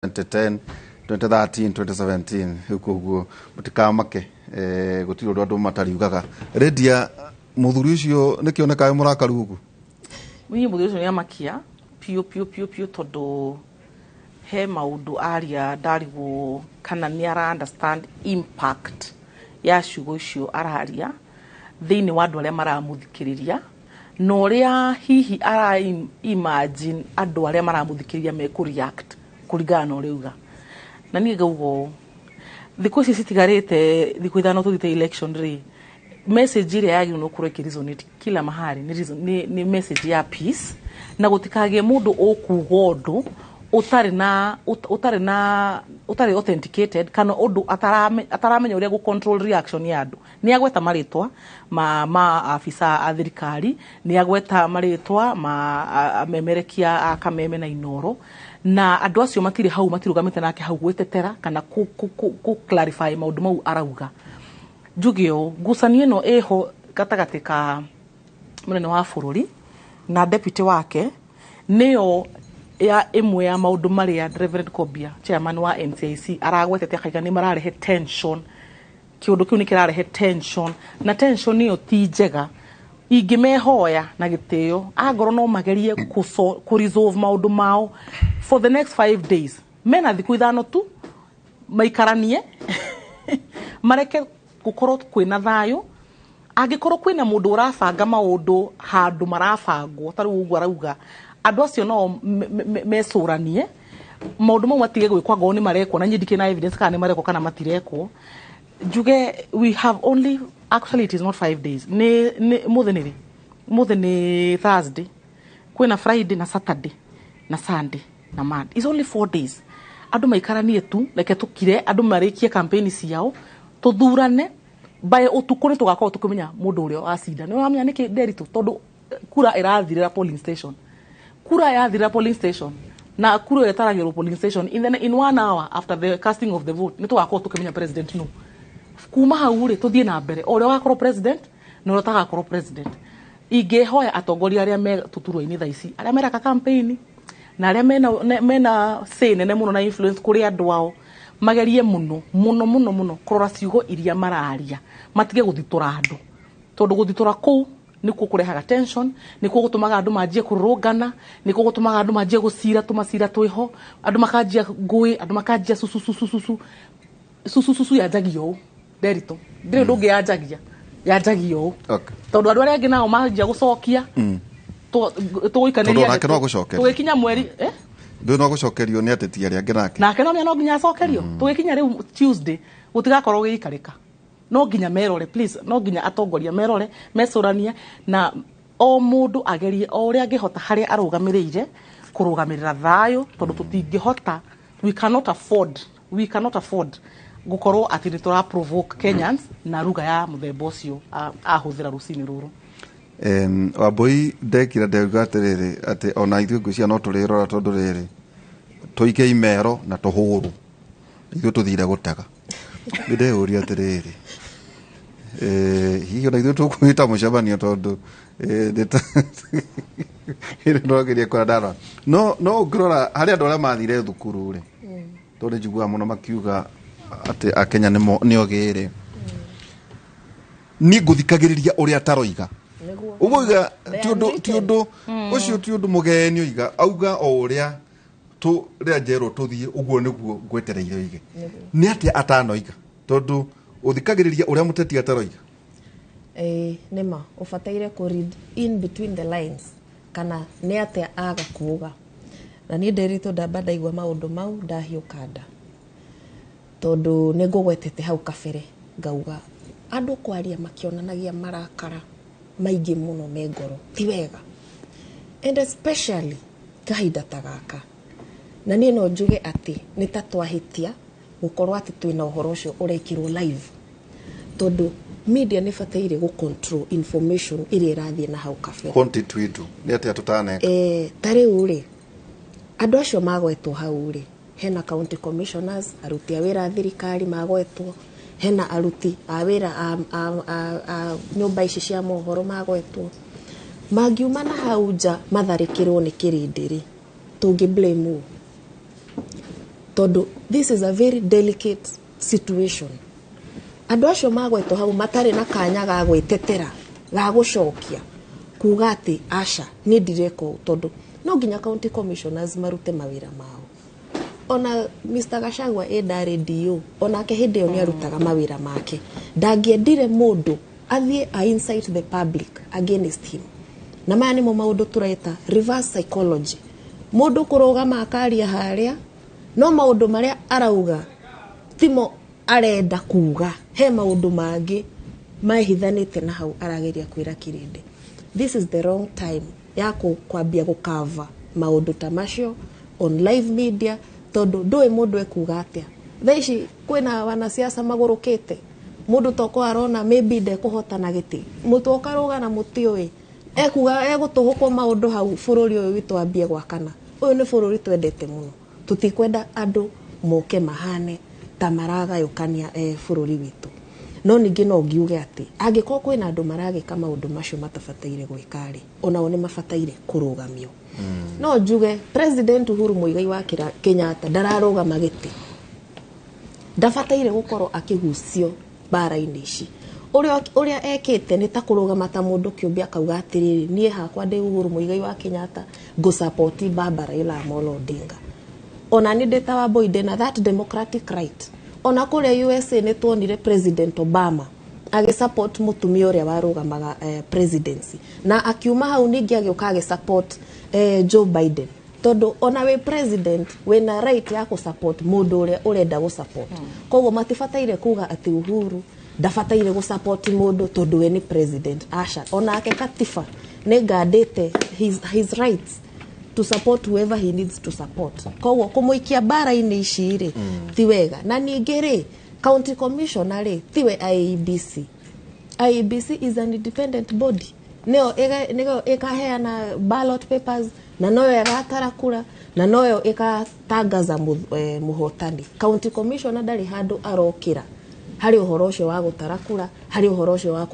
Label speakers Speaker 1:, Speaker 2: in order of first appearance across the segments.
Speaker 1: 2010, 2013, 2017. Rĩu koguo mũtikamake, gũtirĩ ũndũ andũ matariugaga. Rĩndia mũthuri ũcio nĩkĩoneka wĩ mũrakaru ũguo.
Speaker 2: Niĩ mũthuri ũcio nĩ amakia piũ piũ piũ piũ, tondũ he maũndũ aria ndarigwo kana nĩ ara understand impact ya ciugo icio araria thĩinĩ wa andũ arĩa maramũthikĩrĩria, na ũrĩa hihi ara imagine andũ arĩa maramũthikĩrĩria mekũ react kũringana na ũrĩa auga. Na niĩ ngauga ũũ, thikũ ici citigarĩte thikũ 5 tũthiĩte election rĩ, message ĩrĩa yagĩrĩirwo nĩ gũkorwo ĩkĩ resonate kila mahali nĩ message ya peace, na gũtikagĩe mũndũ ũkuga ũndũ ũtarĩ na ũtarĩ authenticated, kana ũndũ ataramenya ũrĩa gũ control reaction ya andũ. Nĩ agweta marĩtwa ma afisa a thirikari, nĩ agweta marĩtwa ma amemerekia a Kameme na Inoro, na andũ acio matirĩ hau, matirũgamĩte nake hau gwĩtetera kana kũ clarify maũndũ mau arauga. Njuge ũũ, ngucanio ĩno ĩho gatagatĩ ka mũnene wa bũrũri na deputy wake nĩyo ya ĩmwe ya maũndũ marĩa Reverend Kobia, chairman wa NCIC, aragwetete akaiga nĩ mararehe tension. Kĩũndũ kĩu nĩ kĩrarehe tension, na tension ĩyo ti njega. Ingĩmehoya na gĩtĩo, angorwo no magerie kũ resolve maũndũ mao for the next 5 days, mena thikũ 5 tu maikaranie, mareke gũkorwo kwĩna thayũ. Angĩkorwo kwĩna mũndũ ũrabanga maũndũ handũ marabangwo ta rĩu ũguo arauga, andũ acio no mecũranie maũndũ mau matige gwĩkwo angorwo nĩ marekwo. Na niĩ ndikĩrĩ na evidence kana nĩ marekwo kana matirekwo. Njuge we have only, actually it is not 5 days, nĩ mũthĩ, nĩ rĩ? Mũthĩ nĩ Thursday, kwĩna Friday na Saturday na Sunday na Monday. It's only 4 days. Andũ maikaranie tu, reke tũkire, andũ marĩkie campaign ciao, tũthurane. By ũtukũ nĩ tũgakorwo tũkĩmenya mũndũ ũrĩa wacinda. Nĩ ũramenya nĩkĩ, Nderitu? Tondũ kura ĩrathirĩra polling station, kura yathirĩra polling station, na kura ĩyo ĩtaragĩrwo polling station in one hour after the casting of the vote, nĩ tũgakorwo tũkĩmenya president no kuma hau rĩ, tũthiĩ na mbere o ũrĩa ũgakorwo president na ũrĩa ũtagakorwo president. Ingĩhoya atongoria arĩa me tũturwa-inĩ thaa ici, arĩa meraka campaign na arĩa mena say nene mũno na influence kũrĩ andũ ao, magerie mũno mũno mũno mũno kũrora ciugo iria mararia, matige gũthitũra andũ, tondũ gũthitũra kũu nĩkuo kũrehaga tension, nĩkuo gũtũmaga andũ manjie kũrũrũngana, nĩkuo gũtũmaga andũ manjie gũcira tũmacira twĩho, andũ makanjia ngũĩ, andũ makanjia cucucucucu cucucucu. Yanjagia ũũ, Nderitu, ndĩrĩ ũndũ ũngĩ yanjagia, yanjagia ũũ. Tondũ andũ arĩa angĩ nao manjia gũcokia, tũgũikanĩria.
Speaker 1: Tondũ onake no agũcokerie.
Speaker 2: Tũgĩkinya mweri, eh?
Speaker 1: Ndũĩ no gũcokerio nĩ ateti arĩa angĩ nake.
Speaker 2: Nake no nginya acokerio. Tũgĩkinya rĩu Tuesday, gũtigakorwo gĩikarĩka. No nginya merore, please, no nginya atongoria merore, mecũranie, na o mũndũ agerie o ũrĩa angĩhota harĩa arũgamĩrĩire kũrũgamĩrĩra thayũ, tondũ tũtingĩhota, we cannot afford gũkorwo atĩ nĩ tũra provoke Kenyans na ruga ya mũthemba ũcio ahũthĩra rũcinĩ rũrũ.
Speaker 1: Wambui ndekira ndauga atĩrĩrĩ, atĩ ona ithuĩ ngwĩciria no tũrĩrora, tondũ rĩrĩ tũike imero na tũhũrũ, ithuĩ tũthire gũtega. Nĩ ndeyũria atĩrĩrĩ, hihi ona ithuĩ tũkwĩta mũcemanio, tondũ hĩndĩ ndĩrageria kũrora ndarora, no ũngĩrora harĩ andũ arĩa mathire thukuru rĩ, tondũ njiguaga mũno makiuga atĩ Akenya nĩ ogĩ rĩ, niĩ ngũthikagĩrĩria ũrĩa ataroiga. Ũguo oiga ti ũndũ ũcio, ti ũndũ mũgeni oiga, auga o ũrĩa tũ rĩa njerwo tũthiĩ ũguo nĩguo ngwetereire oige. Nĩ atĩa atanoiga? Tondũ ũthikagĩrĩria ũrĩa mũteti ataroiga.
Speaker 3: Ĩĩ, nĩma ũbataire kũ read in between the lines kana nĩ atĩa aga kuga. Na niĩ ndĩritũ ndamba ndaigua maũndũ mau ndahiũka nda, tondũ nĩ ngũgwetete hau kabere ngauga andũ kwaria makĩonanagia marakara maingĩ mũno me ngoro ti wega, and especially kahinda ta gaka. Na niĩ no njuge atĩ nĩ ta twahĩtia gũkorwo atĩ twĩna ũhoro ũcio ũrekĩrwo live, tondũ media nĩ bataire gũ control information ĩrĩa ĩrathiĩ na hau kabere.
Speaker 1: Quantity witũ nĩ atĩa tũtaneka?
Speaker 3: Ta rĩu rĩ, andũ acio magwetwo hau rĩ, hena county commissioners, aruti a wĩra a thirikari magwetwo, hena aruti a wĩra a nyũmba ici cia mohoro magwetwo. Mangiuma na hau nja matharĩkĩrwo nĩ kĩrĩndĩ rĩ, tũngĩ blame ũ? Tondu this is a very delicate situation. Andũ acio magwetwo hau matarĩ na kanya ga gwĩtetera, ga gũcokia kuga atĩ aca, niĩ ndireka ũũ, tondũ no nginya county commissioners marute mawĩra mao. Ona Mr. Gachagua ĩ ndarĩ DO, onake hĩndĩ ĩyo nĩ arutaga mawĩra make. Ndangĩendire mũndũ athiĩ a incite the public against him. Na maya nĩmo maũndũ tũreta reverse psychology. Mũndũ kũrũgama akaria harĩa, no maũndũ marĩa arauga timo arenda kuga, he maũndũ mangĩ mehithanĩte na hau arageria kwĩra kĩrĩndĩ. This is the wrong time ya kwambia gũkava maũndũ ta macio on live media, tondũ ndũĩ mũndũ ekuga atĩa. Thaa ici kwĩna wanasiasa magũrũkĩte, mũndũ toko arona maybe ndekũhotana gĩtĩ, mũtwe ũkarũga na mũtiũĩ ekuga egũtũhũkwo maũndũ hau. Bũrũri ũyũ witũ ambie gwakana. Ũyũ nĩ bũrũri twendete mũno, tũtikwenda andũ moke mahane ta maragayũkania bũrũri witũ. No ningĩ no ngiuge atĩ angĩkorwo kwĩna andũ maragĩka maũndũ macio matabataire gwĩka rĩ, onao nĩ mabataire kũrũgamio. No njuge President Uhuru Muigai wa Kenyatta ndararũgama gĩtĩ, ndabataire gũkorwo akĩgucio mbara-inĩ ici. Ũrĩa ekĩte nĩ ta kũrũgama ta mũndũ kĩũmbe akauga atĩrĩrĩ, niĩ hakwa ndĩ Uhuru Muigai wa Kenyatta, ngũsupport baba Raila Amolo Odinga. Ona nĩ ndĩ ta Wambui ndĩna that democratic right. Ona kũrĩa USA nĩ tuonire President Obama agĩsupport mũtumia ũrĩa warũgamaga presidency, na akiuma hau ningĩ agĩũka agĩsupport Joe Biden, tondũ ona wĩ president wĩna right ya gũsupport mũndũ ũrĩa ũrenda gũsupport. Koguo matibataire kuga atĩ Uhuru ndabataire gũsupport mũndũ tondũ we nĩ president. Aca, onake katiba nĩ ngandĩte his rights to support whoever he needs to support. Koguo kũmũikia mbara-inĩ ici rĩ, ti wega. Na ningĩ rĩ, county commissioner rĩ, tiwe IEBC. IEBC is an independent body, nĩyo nĩyo ĩkaheana ballot papers, na noyo ĩgatara kura, na noyo ĩgatangaza mũhotani. County commissioner ndarĩ handũ arokĩra harĩ ũhoro ũcio wa gũtara kura, harĩ ũhoro ũcio wa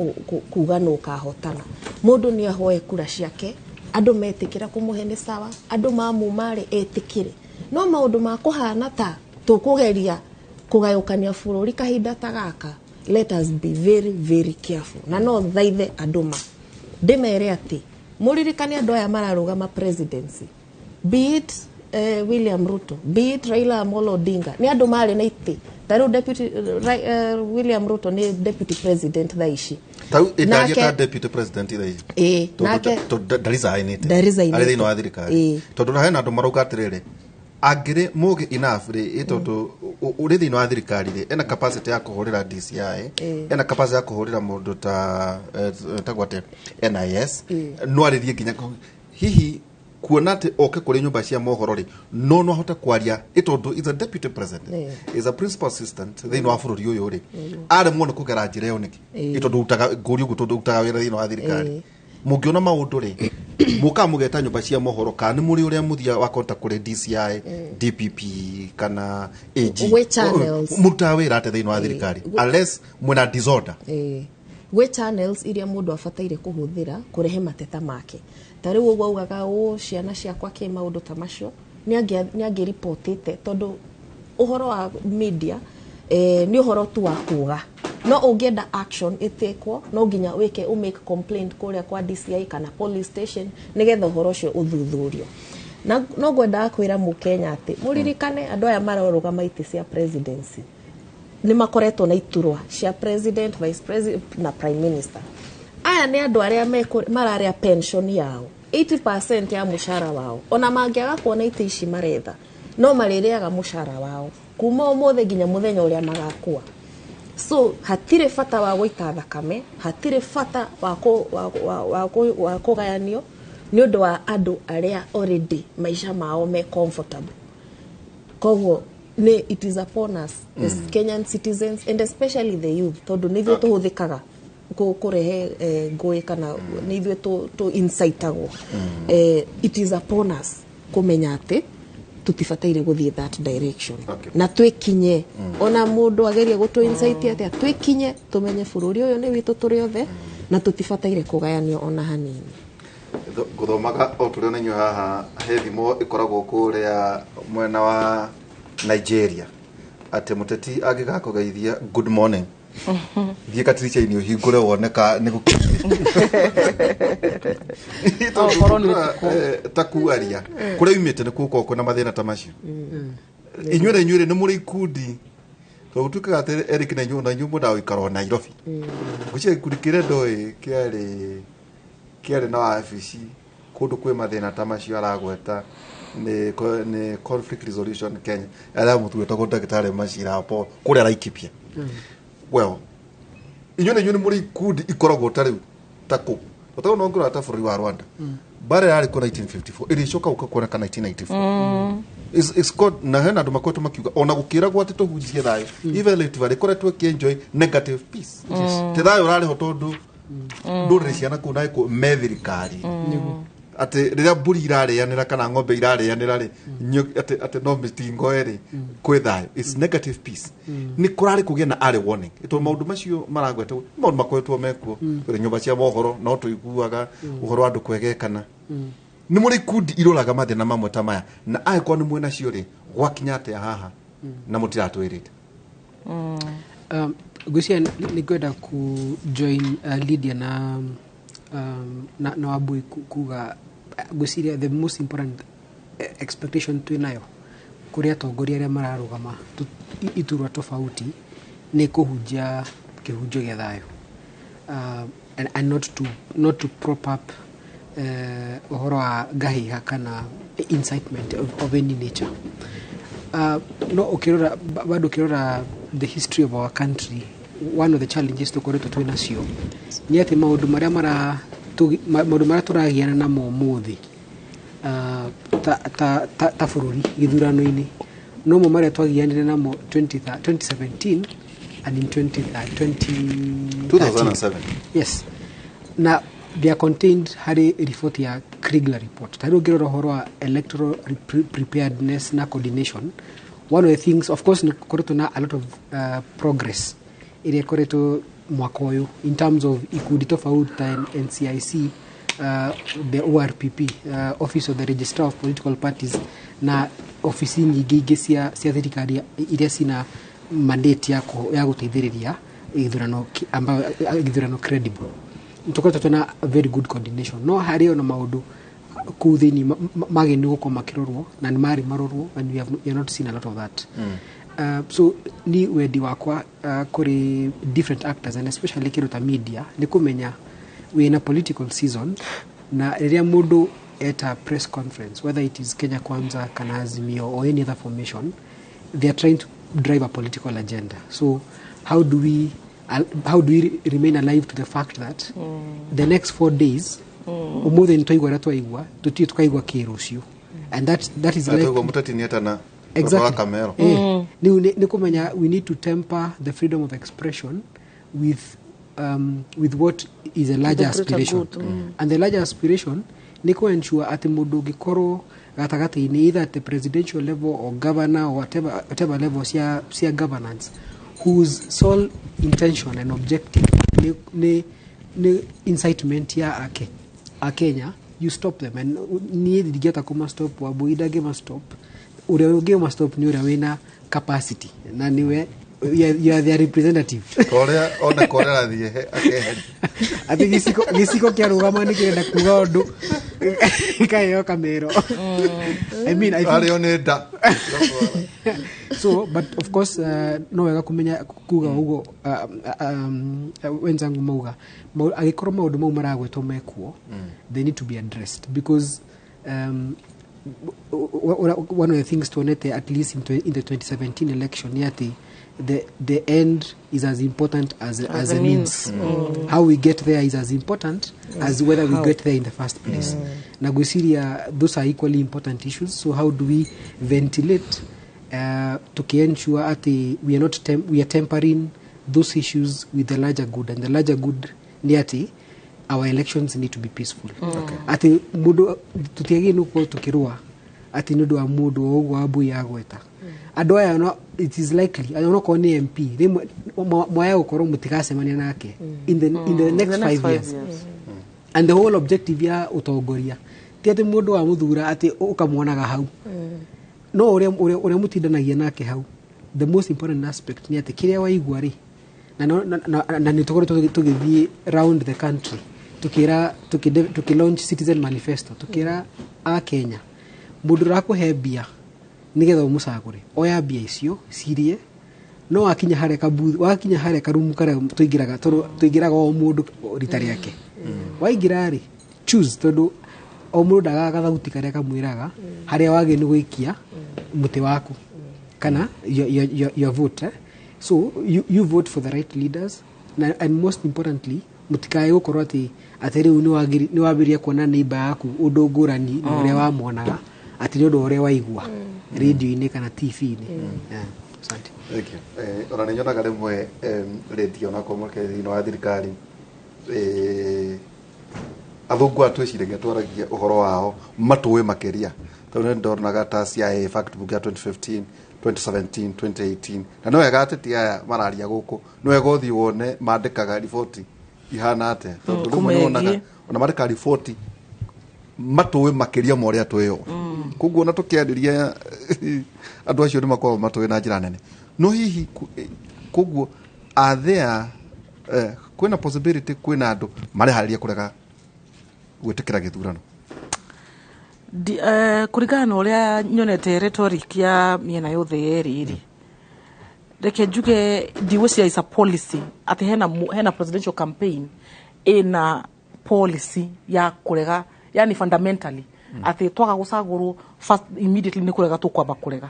Speaker 3: kuga nũ ũkahotana. Mũndũ nĩ ahoe kura ciake, andũ metĩkĩra kũmũhe nĩ sawa, andũ mamuma rĩ, etĩkĩre. No maũndũ ma kũhana ta tũkũgeria kũgayũkania bũrũri kahinda ta gaka, let us be very very careful. Na no thaithe andũ ma ndĩmere atĩ mũririkane andũ aya mararũgama presidency, be it William Ruto, be it Raila Amolo Odinga, nĩ andũ marĩ na itĩ. Ta rĩu deputy William Ruto nĩ deputy president thaa ici.
Speaker 1: Tau ĩndaria ta deputy president thaa ici.
Speaker 3: Ĩĩ,
Speaker 1: Tondũ tondũ ndaricainĩte.
Speaker 3: Ndaricainĩte.
Speaker 1: Arĩ thĩinĩ wa thirikari. Tondũ hena andũ marauga atĩrĩrĩ, angĩrĩ mũgĩ enough rĩ, ĩ tondũ ũrĩ thĩinĩ wa thirikari rĩ, ena capacity ya kũhũrĩra DCI, ena capacity ya kũhũrĩra mũndũ ta tagwo atĩa, NIS, no arĩrie nginya hihi kuona atĩ oke kũrĩ nyũmba cia mohoro rĩ, no ahote kwaria, ĩ tondũ is a deputy president, is a principal assistant thĩinĩ wa bũrũri ũyũ rĩ, aremwo nĩ kũgera njĩra ĩyo nĩkĩ? Ĩ tondũ ũrutaga ngũri ũguo, tondũ ũrutaga wĩra thĩinĩ wa thirikari, mũngĩona maũndũ rĩ, mũkaga mũgeta nyũmba cia mohoro, kana nĩ mũrĩ ũrĩa mũthia wa contact kũrĩ DCI, DPP kana AG?
Speaker 3: Gwĩ channels.
Speaker 1: Mũrutaga wĩra atĩa thĩinĩ wa thirikari unless mwĩna disorder?
Speaker 3: Ĩĩ. Gwĩ channels iria mũndũ abataire kũhũthĩra kũrehe mateta make. Ta rĩu ũguo augaga ũ ciana ciakwa kĩ maũndũ ta macio, nĩ angĩripotĩte, tondũ ũhoro wa media nĩ ũhoro tu wa kuga. No ũngĩenda action ĩtekwo, no nginya wĩke ũmake complaint kũrĩa kwa DCI kana police station, nĩgetha ũhoro ũcio ũthuthurio. Na no ngwendaga kwĩra mũkenya atĩ mũririkane andũ aya mararũgama itĩ cia presidency nĩ makoretwo na iturwa cia president, vice president na prime minister. Aya nĩ andũ arĩa mararĩa pension yao, 80% ya mũcara wao. Ona mangĩaga kuona itĩ ici maretha, no marĩrĩaga mũcara wao kuma ũmũthĩ nginya mũthenya ũrĩa magakua. So hatirĩ bata wa gũita thakame, hatirĩ bata wa kũgayanio nĩ ũndũ wa andũ arĩa already maica mao me comfortable. Koguo nĩ it is upon us as Kenyan citizens and especially the youth, tondũ nĩ ithuĩ tũhũthĩkaga kũrehe ngũĩ, kana nĩ ithuĩ tũ incitagwo. It is upon us kũmenya atĩ tũtibataire gũthiĩ that direction. Na twĩkinye, ona mũndũ ageria gũtũ incite atĩa, twĩkinye tũmenye bũrũri ũyũ nĩ witũ tũrĩ othe, na tũtibataire kũgayanio ona hanini.
Speaker 1: Ngũthomaga o tũrĩ ona inyuĩ haha, he thimo ĩkoragwo kũrĩa mwena wa Nigeria atĩ mũteti angĩgakũgeithia good morning, thiĩ katirica-inĩ ũhingũre wone ka nĩ gũkinyire.
Speaker 2: No ũkorwo nĩ ũtukũ.
Speaker 1: Ta kuaria kũrĩa umĩte nĩ kuo kwĩna mathĩna ta macio. Inyuĩ na inyuĩ rĩ, nĩ mũrĩ ikundi, tondũ gũtuĩkaga atĩ Eric na inyuĩ, na inyuĩ mwendaga gũikara o Nairobi. Ngwĩciria gĩkundi kĩrĩa ndoĩ kĩarĩ na wabici kũndũ kwĩ mathĩna ta macio aragweta nĩ Conflict Resolution Kenya, arĩa mũtu wetagwo ndagĩtarĩ Macira Paul kũrĩa Laikipia. Well, inyuĩ na inyuĩ nĩ mũrĩ ikundi ikoragwo ta rĩu ta kũ ũtagwo no ngũrora ta bũrũri wa Rwanda, mbara yarĩ kuo 1954, ĩrĩcoka gũka kuoneka 1994. It's called, na hena andũ makoretwo makiuga ona gũkĩragwo atĩ tũhunjie thayũ, even Rift Valley ĩkoretwo ĩkĩenjoy negative peace. Ti thayũ ũrarĩho tondũ ndũrĩrĩ ciana kũu na kũ me thirikari atĩ rĩrĩa mbũri irarĩanĩra kana ng'ombe irarĩanĩra rĩ, atĩ no mĩtingo ĩrĩ kwĩ thayũ. It's negative peace. Nĩ kũrarĩ kũgĩa na early warning, tondũ maũndũ macio maragwetwo nĩ maũndũ makoretwo mekuo. Kũrĩ nyũmba cia mohoro no tũiguaga ũhoro wa andũ kwegekana. Nĩ mũrĩ ikundi iroraga mathĩna mamwe ta maya? Na angĩkorwo nĩ mwena cio rĩ, gwakinya atĩa haha na mũtiratwĩrĩte?
Speaker 4: Ngwĩciria nĩ ngwenda ku join Lydia na Wambui kuga ngwĩciria the most important expectation twĩ nayo kũrĩ atongoria arĩa mararũgama iturwa tofauti nĩ kũhunjia kĩhunjio gĩa thayũ and not to prop up ũhoro wa ngahĩha kana incitement of any nature. No ũkĩrora bado ũkĩrora the history of our country, one of the challenges tũkoretwo twĩ nacio nĩ atĩ maũndũ marĩa tũragiana namo ũmũthĩ ta bũrũri gĩthurano-inĩ nomo marĩa twagianire namo 20 2017 and in 2013.
Speaker 1: 2007.
Speaker 4: Yes, na they are contained harĩ report ya Kriegler report. Ta rĩu ũngĩrora ũhoro wa electoral preparedness na coordination, one of the things, of course, nĩ koretwo na a lot of progress ĩrĩa ĩkoretwo mwaka ũyũ in terms of ikundi tofauti ta NCIC, the ORPP, Office of the Registrar of Political Parties, na ofici nyingĩ ingĩ cia thirikari iria cina mandate ya gũteithĩrĩria gĩthurano ambayo gĩthurano credible. Tũkoretwo twĩna a very good coordination, no harĩ ona maũndũ kũu thĩinĩ magĩrĩirwo gũkorwo makĩrorwo na nĩ marĩ marorwo, and we have not seen a lot of that. So ni wendi wakwa kũrĩ different actors and especially kĩndũ ta media nĩ kũmenya we in a political season, na rĩrĩa mũndũ eta press conference, whether it is Kenya Kwanza kana Azimio or any other formation, they are trying to drive a political agenda. So how do we remain alive to the fact that the next 4 days, umuthi nĩ twaigua ũrĩa twaigua, tũtirĩ tukaigua kĩ rũciũ, and that is like
Speaker 1: Atauga mũteti nĩ etana.
Speaker 4: Exactly.
Speaker 1: Kamero.
Speaker 4: Rĩu nĩ kũmenya we need to temper the freedom of expression with what is a larger
Speaker 2: The greater
Speaker 4: aspiration.
Speaker 2: good.
Speaker 4: And the larger aspiration nĩ kũ ensure atĩ mũndũ ũngĩkorwo gatagatĩ-inĩ, either at the presidential level or governor or whatever level cia governance, whose sole intention and objective nĩ incitement ya ake akenya, you stop them. And niĩ ndingĩhota kũma stop, Wambui ndangĩma stop, ũrĩa ũngĩma stop nĩ ũrĩa wĩna capacity na nĩwe you are their representative.
Speaker 1: Koria ona koria arathiĩ akeheria.
Speaker 4: Atĩ gĩciko kĩarũgama nĩ kĩrenda kuga ũndũ kaheo kamero. I mean, I think
Speaker 1: Arĩo nĩ nda.
Speaker 4: So, but of course no wega kumenya kuga ũguo wenzangu mauga angĩkorwo maũndũ mau maragwetwo mekuo, they need to be addressed because one of the things tuonete, at least in the 2017 election, nĩ atĩ the end is as important as
Speaker 2: the
Speaker 4: the means. How we get there is as important as whether we get there in the first place. Na gwĩciria those are equally important issues. So how do we ventilate tukiensure atĩ we are not we are tempering those issues with the larger good? And the larger good nĩ atĩ our elections need to be peaceful. Atĩ mũndũ tũtiagĩrĩirwo nĩ gũkorwo tũkĩrũa atĩ nĩ ũndũ wa mũndũ o ũguo Wambui agweta. Andũ aya no, it is likely onokorwo nĩ MP rĩmwe mwaya gũkorwo mũtigacemania nake in the next
Speaker 2: The next
Speaker 4: 5
Speaker 2: five
Speaker 4: years.
Speaker 2: years.
Speaker 4: And the whole objective ya ũtongoria ti atĩ mũndũ wa mũthura atĩ ũkamwonaga hau. No ũrĩa mũtindanagia nake hau, the most important aspect nĩ atĩ kĩrĩa waigua rĩ, na na nĩ tũkoretwo tũgĩthiĩ round the country tukĩra tuki launch citizen manifesto, tukĩra a Kenya mũndũ ũrakũhe mbia nĩgetha ũmũcagũre, oya mbia icio cirie, no wakinya harĩa kabuthi, wakinya harĩa karumu karĩa tũingĩraga, tondũ tũingĩraga o mũndũ rita rĩake, waingĩra rĩ, choose, tondũ o mũndũ ndagaga gathauti karĩa kamwĩraga harĩa wagĩrĩirwo nĩ gũikia mũtĩ waku kana your vote, eh? So you vote for the right leaders na, and most importantly, mũtikae gũkorwo atĩ rĩu nĩ wambĩrĩria kuona neighbor yaku ũndũ ngũrani na ũrĩa wamuonaga, atĩ nĩ ũndũ wa ũrĩa waigua radio-inĩ kana TV-inĩ. Yeah, asante.
Speaker 1: Thank you. Ona nĩ nyonaga rĩmwe radio onakorwo mũke thĩinĩ wa thirikari, athũngũ aya twĩciragia twaragia ũhoro wao matũĩ makĩria, tondũ nĩ ndonaga ta CIA fact book ya 2015, 2017, 2018, na nĩ wega ateti aya mararia gũkũ, nĩ wega ũthiĩ wone mandĩkaga riboti ihana atĩa, tondũ rĩmwe nĩ wonaga
Speaker 2: kũmegiĩ.
Speaker 1: Ona mandĩkaga riboti matũĩ makĩria ma ũrĩa twĩo. Koguo ona tũkĩarĩria andũ acio nĩ makoragwo matũĩ na njĩra nene. No hihi koguo are there, kwĩna possibility kwĩna andũ mareharĩria kũrega gwĩtĩkĩra gĩthurano?
Speaker 2: Kũringana na ũrĩa nyonete rhetoric ya mĩena yothe yerĩ rĩ, reke njuge ndigwĩciria is a policy atĩ hena presidential campaign ĩna policy ya kũrega, yani fundamentally atĩ twaga gũcagũrwo, first immediately nĩ kũrega tũkwamba kũrega.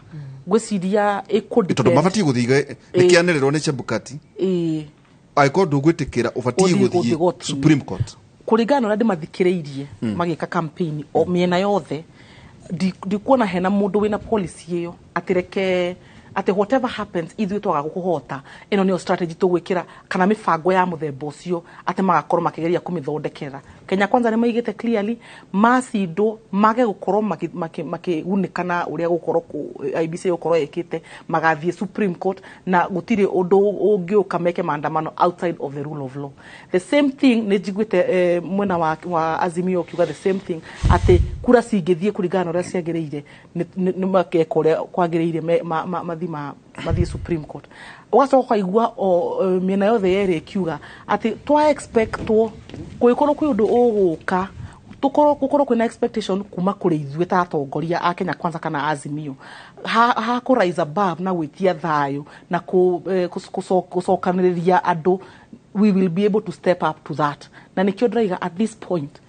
Speaker 2: Ngwĩciria ĩkũ
Speaker 1: Tondũ
Speaker 2: depend.
Speaker 1: Mabatiĩ gũthiĩ, nĩkĩanĩrĩrwo nĩ Chebukati, angĩkorwo ndũgwĩtĩkĩra ũbatiĩ
Speaker 2: Ũthiĩ
Speaker 1: gũthiĩ
Speaker 2: gũthiĩ goti-inĩ.
Speaker 1: Supreme Court.
Speaker 2: Kũringana na ũrĩa ndĩmathikĩrĩirie magĩka campaign o mĩena yothe, ndikuona hena mũndũ wĩna policy ĩyo atĩ reke atĩ whatever happens ithuĩ twaga kũhota, ĩno nĩyo strategy tũgwĩkĩra kana mĩbango ya mũthemba ũcio atĩ magakorwo makĩgeria kũmĩthondekera. Kenya Kwanza nĩ maigĩte clearly macindwo mage gũkorwo makĩgunĩka na ũrĩa gũkorwo IEBC gũkorwo ĩkĩte, magathiĩ Supreme Court na gũtirĩ ũndũ ũngĩũka meke maandamano outside of the rule of law. The same thing nĩ njiguĩte mwena wa Azimio ũkiuga the same thing, atĩ kura cingĩthiĩ kũringana na ũrĩa ciagĩrĩire nĩ makeka ũrĩa kwagĩrĩire mathiĩ Supreme Court. Ũgacoka ũkaigua o mĩena yothe yerĩ ĩkiuga atĩ twa expectwo kũngĩkorwo kwĩ ũndũ ũgũka, tũkorwo gũkorwo kwĩna expectation kuma kũrĩ ithuĩ ta atongoria a Kenya Kwanza kana Azimio ha kũ rise above na gwĩtia thayũ na gũcokanĩrĩria andũ, we will be able to step up to that. Na nĩkĩo ndĩraiga at this point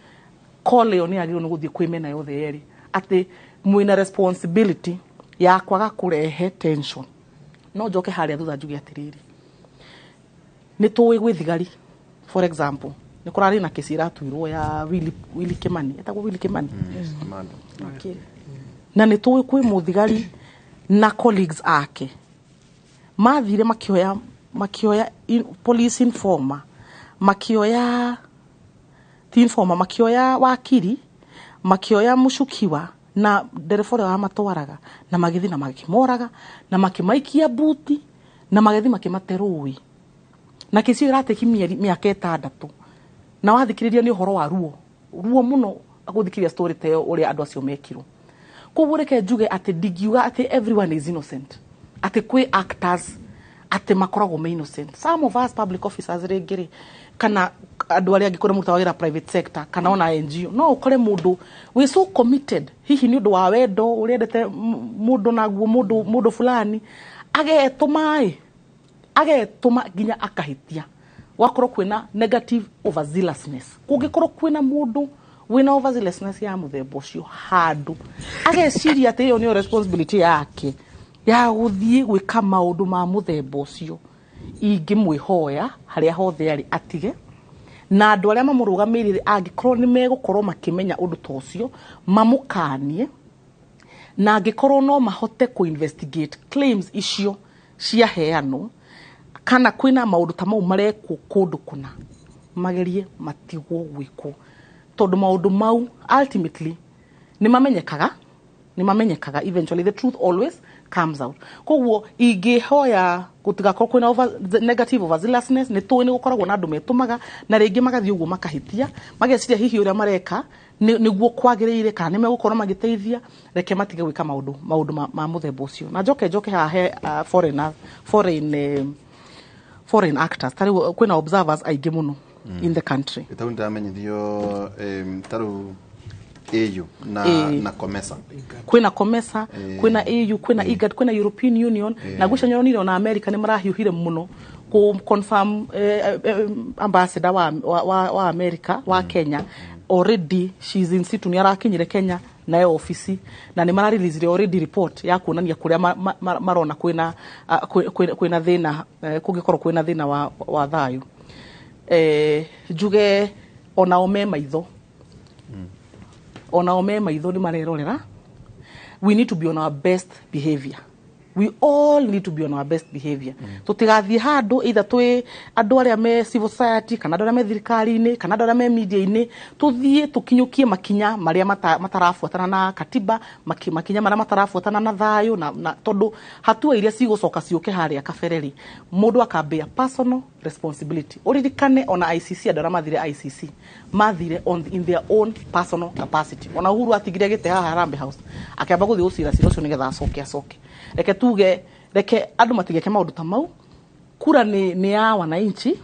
Speaker 2: call ĩyo nĩ yagĩrĩirwo nĩ gũthiĩ kwĩ mĩena yothe yerĩ atĩ mwĩna responsibility ya kwaga kũrehe tension. No njoke harĩa thutha njuge atĩrĩrĩ, nĩ tũĩ gwĩ thigari, for example, nĩ kũrarĩ na kesi ĩratuirwo ya Willy Kimani, etagwo Willy Kimani, na nĩ tũĩ kwĩ mũthigari na colleagues ake mathire makĩoya police informer, makĩoya ti informer, makĩoya wakiri, makĩoya mũcukiwa na ndereba ũrĩa wamatwaraga, na magĩthiĩ na makĩmoraga na makĩmaikia buti na magĩthiĩ makĩmate rũĩ, na kesi ĩyo ĩratĩki mĩeri mĩaka 6. Na wathikĩrĩria nĩ ũhoro wa ruo ruo mũno gũthikĩrĩria story ta ĩyo ũrĩa andũ acio mekirwo. Koguo reke njuge atĩ ndingiuga atĩ everyone is innocent, atĩ kwĩ actors atĩ makoragwo me innocent. Some of us public officers rĩngĩ rĩ, kana andũ arĩa angĩ kũrĩa mũrutaga wĩra private sector kana ona NGO, no ũkore mũndũ wĩ so committed hihi nĩ ũndũ wa wendo ũrĩa endete mũndũ naguo mũndũ fulani, agetũma ĩ agetũma nginya akahĩtia, gwakorwo kwĩna negative overzealousness. Kũngĩkorwo kwĩna mũndũ wĩna overzealousness ya mũthemba ũcio handũ ageciria atĩ ĩyo nĩyo responsibility yake ya gũthiĩ gwĩka maũndũ ma mũthemba ũcio, ingĩmwĩhoya harĩa hothe arĩ atige, na andũ arĩa mamũrũgamĩrĩire angĩkorwo nĩ megũkorwo makĩmenya ũndũ ta ũcio mamũkanie, na angĩkorwo no mahote kũ investigate claims icio ciaheanwo kana kwĩna maũndũ ta mau marekwo kũndũ kũna, magerie matigwo gwĩkwo, tondũ maũndũ mau ultimately nĩ mamenyekaga. Nĩ mamenyekaga eventually, the truth always comes out. Koguo ingĩhoya gũtigakorwo kwĩna negative overzealousness. Nĩ tũĩ nĩ gũkoragwo na andũ metũmaga na rĩngĩ magathiĩ ũguo makahĩtia, mageciria hihi ũrĩa mareka nĩguo kwagĩrĩire kana nĩ megũkorwo magĩteithia. Reke matige gwĩka maũndũ ma mũthemba ũcio. Na njoke haha he foreign actors. Ta rĩu kwĩna observers aingĩ mũno in the country.
Speaker 1: Tau ndamenyithio tarĩu AU na na COMESA.
Speaker 2: Kwĩna COMESA, kwĩna AU, kwĩna IGAD, kwĩna European Union, na ngwĩciria nĩũronire ona America nĩ marahiũhire mũno kũ confirm ambassador wa America wa Kenya. Already she's in situ, nĩ arakinyire Kenya na ofici, na nĩ marareleasire already report ya kuonania kũrĩa marona kwĩna kwĩna thĩna, kũngĩkorwo kwĩna thĩna wa thayũ. Njuge onao me maitho, onao me maitho, nĩ marerorera. We need to be on our best behavior. We all need to be on our best behavior. Tũtigathiĩ handũ, either twĩ andũ arĩa me civil society, kana andũ arĩa me thirikari-inĩ, kana andũ arĩa me media-inĩ, tũthiĩ tũkinyũkie makinya marĩa matarabuatana na katiba, makinya marĩa matarabuatana na thayũ, na tondũ hatua iria cigũcoka ciũke harĩa kabere rĩ, mũndũ akambia personal responsibility. Ũririkane ona ICC, andũ arĩa mathire ICC mathire in their own personal capacity. Ona Uhuru atigire gĩtĩ haha Harambee House, akĩamba gũthiĩ gũcira cira ũcio nĩgetha acoke. Reke tuge, reke andũ matigeke maũndũ ta mau. Kura nĩ ya wananchi,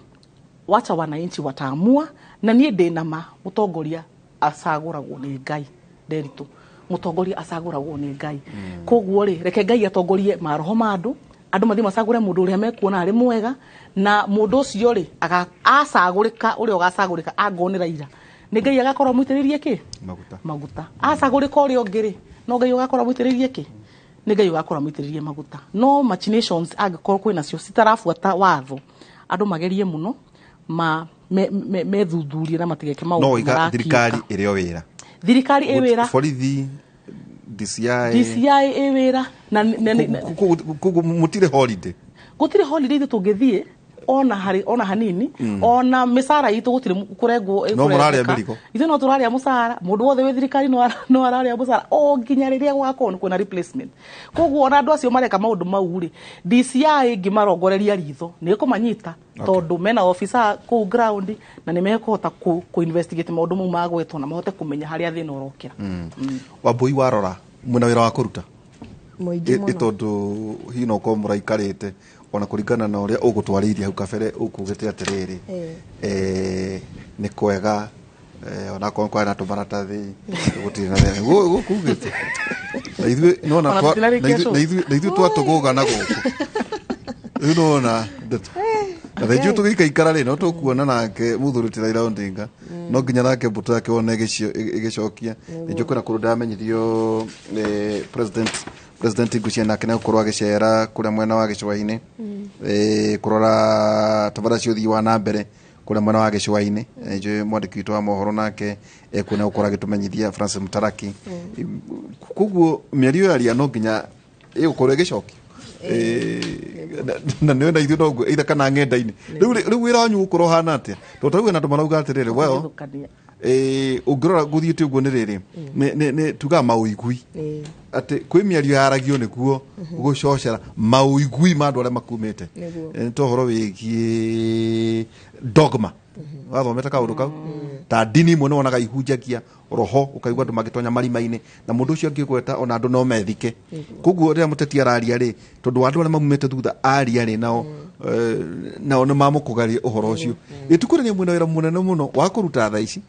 Speaker 2: wacha wananchi wataamua. Na niĩ ndĩ na ma mũtongoria acagũragwo nĩ Ngai. Nderitu, mũtongoria acagũragwo nĩ Ngai. Koguo rĩ, reke Ngai atongorie maroho ma andũ, andũ mathiĩ macagũre mũndũ ũrĩa mekuona arĩ mwega, na mũndũ ũcio rĩ, acagũrĩka, ũrĩa ũgacagũrĩka angorwo nĩ Raila, nĩ Ngai agakorwo amũitĩrĩrie kĩ?
Speaker 1: Maguta.
Speaker 2: Maguta. Acagũrĩka ũrĩa ũngĩ rĩ, no Ngai ũgakorwo amũitĩrĩrie kĩ? Nĩ Ngai ũgakorwo amũitĩrĩrie maguta. No machinations angĩkorwo kwĩnacio citarabuata watho, andũ magerie mũno ma methuthurie na matigeke maũndũ
Speaker 1: no iga
Speaker 2: marakiuka.
Speaker 1: Thirikari ĩrĩ o wĩra.
Speaker 2: Thirikari ĩ wĩra.
Speaker 1: Borithi, DCI.
Speaker 2: DCI ĩ wĩra na
Speaker 1: Koguo mũtirĩ holiday.
Speaker 2: Gũtirĩ holiday ithuĩ tũngĩthiĩ ona harĩ ona hanini, ona mĩcara itũ gũtirĩ kũrengwo.
Speaker 1: No mũrarĩa
Speaker 2: ĩkũrengeka.
Speaker 1: mĩrigo.
Speaker 2: Ithuĩ no tũrarĩa mũcara. Mũndũ wothe wĩ thirikari no ararĩa mũcara o nginya rĩrĩa gũgakorwo nĩ kwĩna replacement. Koguo ona andũ acio mareka maũndũ mau rĩ, DCI ĩngĩmarongoreria ritho nĩ ĩkũmanyita, tondũ mena officer kũu ground na nĩ mekũhota kũ investigate maũndũ mau magwetwo na mahote kũmenya harĩa thĩna ũrokĩra.
Speaker 1: Wambui, warora mwĩna wĩra wa kũruta.
Speaker 3: Mũingĩ mũno.
Speaker 1: Tondũ hihi no ũkorwo mũraikarĩte ona kũringana na ũrĩa ũgũtwarĩirie hau kabere, ũkugĩte atĩrĩrĩ, nĩ kwega, onakorwo kwarĩ na tũmaratathi gũtirĩ na thĩna gũkugĩte na ithuĩ nĩwona.
Speaker 2: Ona tũtinarĩkia show.
Speaker 1: Na ithuĩ twatũgũga na gũkũ rĩu nĩwona ndeto na thengiũ tũgĩikaikara rĩ, no tũkuona nake mũthuri ti Raila Odinga no nginya nake mbũtũ yake wone ĩgĩcokia. Nĩnjũ kwĩna kũndũ ndamenyithio, president ngũcia nake nĩegũkorwo agĩcera kũrĩa mwena wa gĩcũa-inĩ, kũrora tabara cia ũthii wa na mbere kũrĩa mwena wa gĩcũa-inĩ. Njũĩ mwandĩki witũ wa mohoro nake ekuo nĩegũkorwo agĩtũmenyithia, Francis Mutaraki. Koguo mĩario yaria no nginya ĩgũkorwo ĩgĩcokio. Na nĩwe na ithuĩ noguo either kana ng'enda-inĩ. Rĩu wĩra wanyu ũgũkorwo ũhana atĩa? Tondũ tarĩu hena andũ marauga atĩrĩrĩ, well,
Speaker 2: Gũthũkania.
Speaker 1: Ũngĩrora gũthiĩte ũguo nĩ rĩrĩ, nĩ tugaga maũigui atĩ kwĩ mĩario yaragio nĩguo gũcocera maũigui ma andũ arĩa makumĩte.
Speaker 3: Nĩguo.
Speaker 1: Nĩ ta ũhoro wĩgiĩ dogma, wathomete kaũndũ kau ta ndini imwe nĩ wonaga ihunjagia roho, ũkaigua andũ magĩtonya marima-inĩ na mũndũ ũcio angĩgweta ona andũ no methike. Koguo rĩrĩa mũteti araria rĩ, tondũ wa andũ arĩa maumĩte thutha aria rĩ, nao nĩ mamũkũgaria ũhoro ũcio. Ĩtukũ rĩrĩa mwĩna wĩra mũnene mũno wa kũruta thaa ici,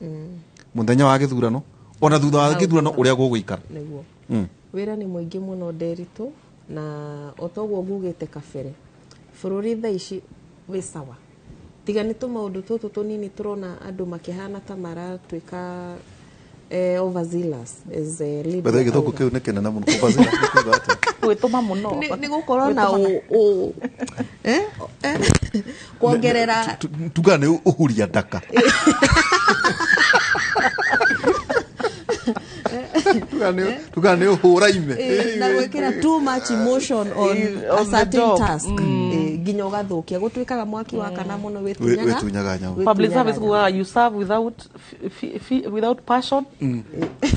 Speaker 1: mũthenya wa gĩthurano ona thutha wa gĩthurano ũrĩa gũgũikara.
Speaker 3: Nĩguo, wĩra nĩ mũingĩ mũno, Nderitu, na o toguo ngugĩte kabere, bũrũri thaa ici wĩ sawa, tiga nĩ tũmaũndũ tũtũ tũnini tũrona andũ makĩhana ta maratuĩka overzealous as a leader.
Speaker 1: Betha gĩthũngũ
Speaker 3: Auga.
Speaker 1: kĩu nĩ kĩnene mũno. Overzealous nĩ kuuga atĩa?
Speaker 2: Gwĩtũma mũno.
Speaker 3: Nĩ gũkorwo na kuongerera.
Speaker 1: Tugaga nĩ ũhuria ndaka. Tugaga nĩ ũhũra ime.
Speaker 3: Na gwĩkĩra too much emotion on
Speaker 2: On
Speaker 3: a
Speaker 2: the
Speaker 3: certain
Speaker 2: job.
Speaker 3: task. Nginya ũgathũkia gũtuĩkaga mwaki wakana mũno wĩtunyaga
Speaker 1: nyau.
Speaker 2: Public service kuga you serve without without passion,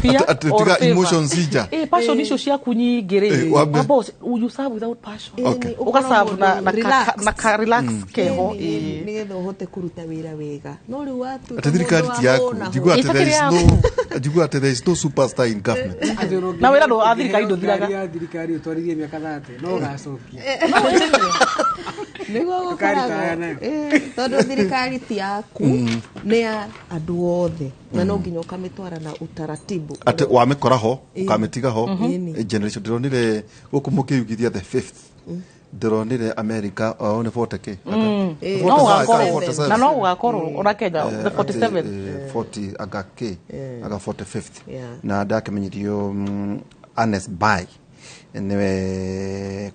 Speaker 2: fear or
Speaker 1: emotions ija.
Speaker 2: Passion icio ciaku nyingĩ rĩ, you serve without passion. Ũgaserve na ka relax keho
Speaker 3: nĩgetha ũhote kũruta wĩra wega. No rĩu watuĩka
Speaker 1: atĩ thirikari ti yaku, njigua atĩ there is no superstar in government.
Speaker 2: Na wĩra ndũ thirikari ndũthiraga.
Speaker 4: Thirikari ũtwarithie mĩaka 30 no ũgacokia.
Speaker 3: Nĩguo gũkoragwo tondũ thirikari ti yaku, nĩ ya andũ othe na no nginya ũkamĩtwara na utaratibu.
Speaker 1: Atĩ wamĩkora ho ũkamĩtiga ho generation. Ndĩronire gũkũ mũkĩyugithia the fifth, ndĩronire America o nĩ 40k
Speaker 2: na no gũgakorwo ona Kenya the 47
Speaker 1: 40 aga k aga 45th na ndakĩmenyithio Ernest Bai niwe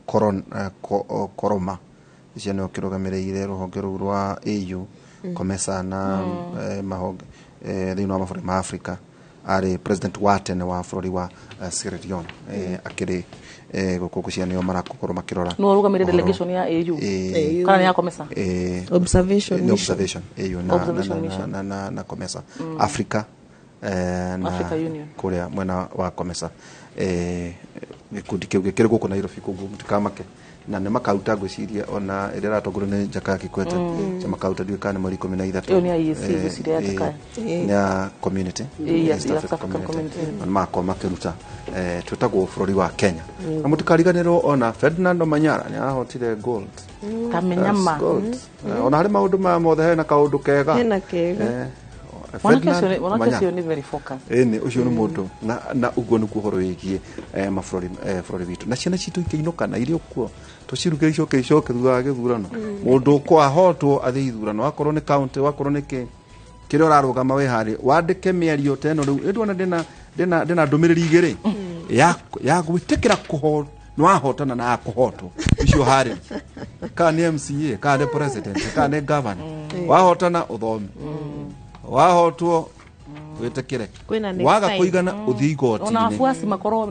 Speaker 1: Koroma icio nĩwe ũkĩrũgamĩrĩire rũhonge rũu rwa AU COMESA na mahonge thĩinĩ wa mabũrũri ma Africa. Arĩ president wa tene wa bũrũri wa Sierra Leone, akĩrĩ gũkũ gũcia nĩo marakorwo makĩrora.
Speaker 2: No ũrũgamĩrĩire delegation ya AU kana nĩ ya COMESA?
Speaker 3: Observation mission.
Speaker 1: Observation AU na COMESA Africa na
Speaker 2: Africa Union
Speaker 1: kũrĩa mwena wa COMESA. Gĩkundi kĩu gĩkĩrĩ gũkũ Nairobi koguo mũtikamake na nĩ makauta ngwĩciria ona ĩrĩa ĩratongorio nĩ Jakaya Kikwete cia makauta ndiũĩ kana nĩ mweri 13.
Speaker 2: Ĩyo nĩ IEC ngwĩciria ya Jakaya
Speaker 1: nĩ ya community, East Africa Community, na nĩmakorwo makĩruta twĩtagwo bũrũri wa Kenya. Na mũtikariganĩrwo ona Ferdinand Omanyala nĩ arahotire gold
Speaker 2: kamenyama
Speaker 1: ona harĩ maũndũ maya mothe hena kaũndũ kega,
Speaker 3: hena kega.
Speaker 2: Mwanake ũcio nĩ very focused.
Speaker 1: Ĩni ũcio nĩ mũndũ na ũguo nĩguo ũhoro wĩgiĩ mabũrũri bũrũri witũ na ciana citũ ikĩinũka na irĩ okuo tũciruge icoke icoke thutha wa gĩthurano. Mũndũ ũkwahotwo athiĩ ithurano, wakorwo nĩ county, wakorwo nĩ kĩ kĩrĩa ũrarũgama wĩ harĩ wandĩke mĩario ta ĩno rĩu ĩndwona ndĩna ndũmĩrĩri igĩrĩ ya gwĩtĩkĩra nĩ wahotana na ya kũhotwo icio harĩ kana nĩ MCA kana nĩ president kana nĩ governor. Wahotana ũthome, wahotwo wĩtĩkĩre, waga kũigana ũthiĩ igoti-inĩ.
Speaker 2: Ona afuasi makorwo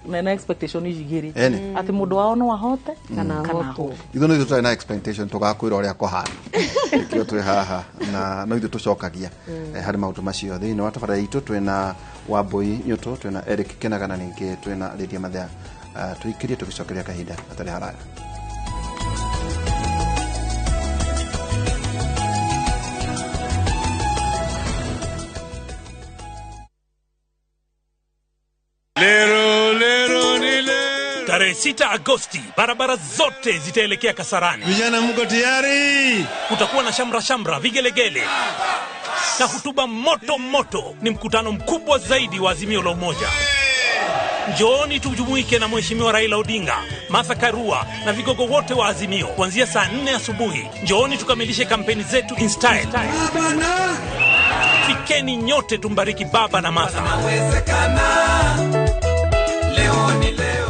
Speaker 2: na expectation igĩrĩ atĩ mũndũ wao no ahote kana ahotwo.
Speaker 1: Ithuĩ no ithuĩ tũtarĩ na expectation tũgakwĩra ũrĩa kũhana nĩkĩo twĩ haha na no ithuĩ tũcokagia harĩ maũndũ macio. Thĩinĩ wa tabarĩra itũ twĩna Wambui Nyũtũ, twĩna Eric Kĩnaga na ningĩ twĩna Lydia Mathea. Tũikĩrie tũgĩcokeria kahinda gatarĩ haraya.
Speaker 5: Tarehe 6 Agosti, barabara zote zitaelekea Kasarani.
Speaker 6: Vijana mko tayari?
Speaker 5: Kutakuwa na shamra shamra, vigelegele na hutuba moto moto. Ni mkutano mkubwa zaidi wa Azimio la Umoja. Njooni tujumuike na Mheshimiwa Raila Odinga, Martha Karua na vigogo wote wa Azimio kuanzia saa 4 asubuhi. Njooni tukamilishe kampeni zetu in style. Fikeni nyote tumbariki baba na Martha.
Speaker 6: Leo ni leo.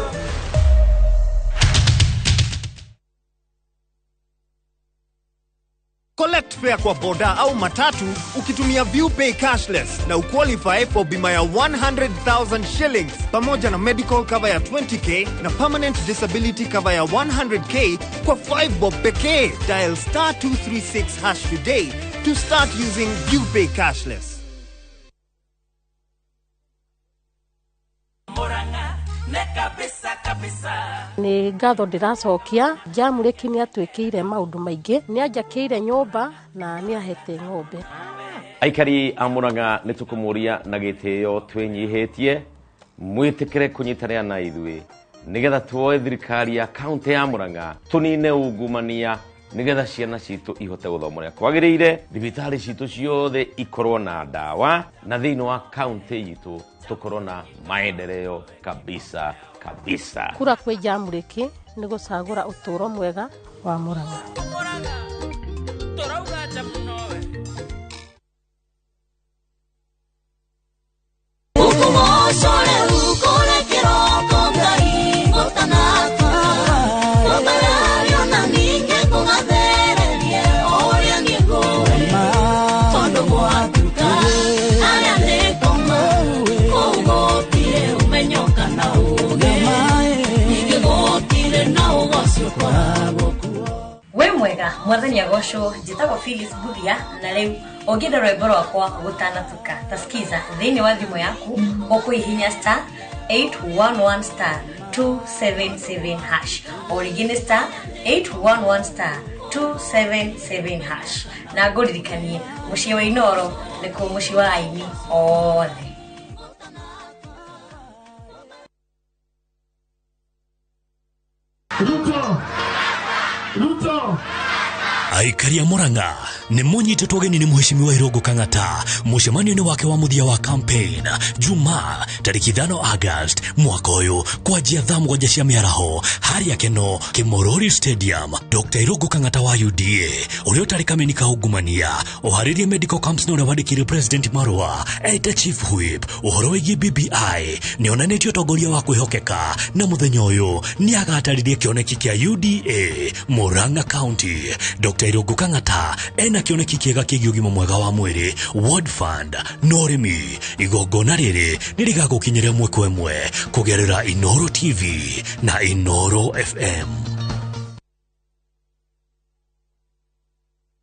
Speaker 7: Collect fare kwa boda au matatu ukitumia ViewPay cashless na uqualify for bima ya 100,000 shillings pamoja na medical cover ya 20k na permanent disability cover ya 100k kwa 5 bob pekee. Dial star 236 hash today to start using ViewPay cashless.
Speaker 8: Nĩ ngatho ndĩracokia Jamũrĩki nĩ atuĩkĩire maũndũ maingĩ, nĩ anjakĩire nyũmba na nĩ ahete ng'ombe.
Speaker 9: Aikari a Murang'a nĩ tũkũmũria na gĩtĩo twĩnyihĩtie mwĩtĩkĩre kũnyitanĩra na ithuĩ nĩgetha tuoe thirikari ya kaunti ya Murang'a tũnine ungumania nĩgetha ciana citũ ihote gũthoma ũrĩa kwagĩrĩire, thibitarĩ citũ ciothe ikorwo na ndawa na thĩinĩ wa kaunti itũ tũkorwo na maendeleo kabisa kabisa.
Speaker 8: Kura kwĩ Jamũrĩki nĩ gũcagũra ũtũũro mwega wa Murang'a.
Speaker 10: Mwega mwathani agocwo, njĩtagwo Phyllis Buthia na rĩu ũngĩenda rwĩmbo rwakwa gũtanatuka tasikiza thĩinĩ wa thimũ yaku ũkũhihinya star 811 star 277 hash, o rĩngĩ nĩ star 811 star 277 hash. Na ngũririkanie mũciĩ wa Inoro nĩkuo mũciĩ wa aini othe.
Speaker 6: Ruto! Ruto!
Speaker 5: Aikari a Murang'a nĩ mũnyitĩtwo ũgeni nĩ Mheshimiwa Irũngũ Kang'ata mũcemanio-inĩ wake wa mũthia wa campaign Jumaa tarĩki 5 August mwaka ũyũ kwanjia thaa 7 cia mĩaraho harĩa Keno Kimorori Stadium. Dr. Irũngũ Kang'ata wa UDA ũrĩa ũtarĩ kameni ka ungumania ũharĩrie medical camps na ũrĩa wandĩkire President marũa eta Chief Whip ũhoro wĩgiĩ BBI nĩ onanĩtie ũtongoria wa kwĩhokeka na mũthenya ũyũ nĩ agatarĩria kĩoneki kĩa UDA Murang'a County. Dr. Irũngũ Kang'ata ena kĩoneki kĩega kĩgiĩ ũgima mwega wa mwĩrĩ, World Fund na ũrĩmi. Igongona rĩrĩ nĩ rĩgagũkinyĩra ĩmwe kwa ĩmwe kũgerera Inoro TV na Inoro FM.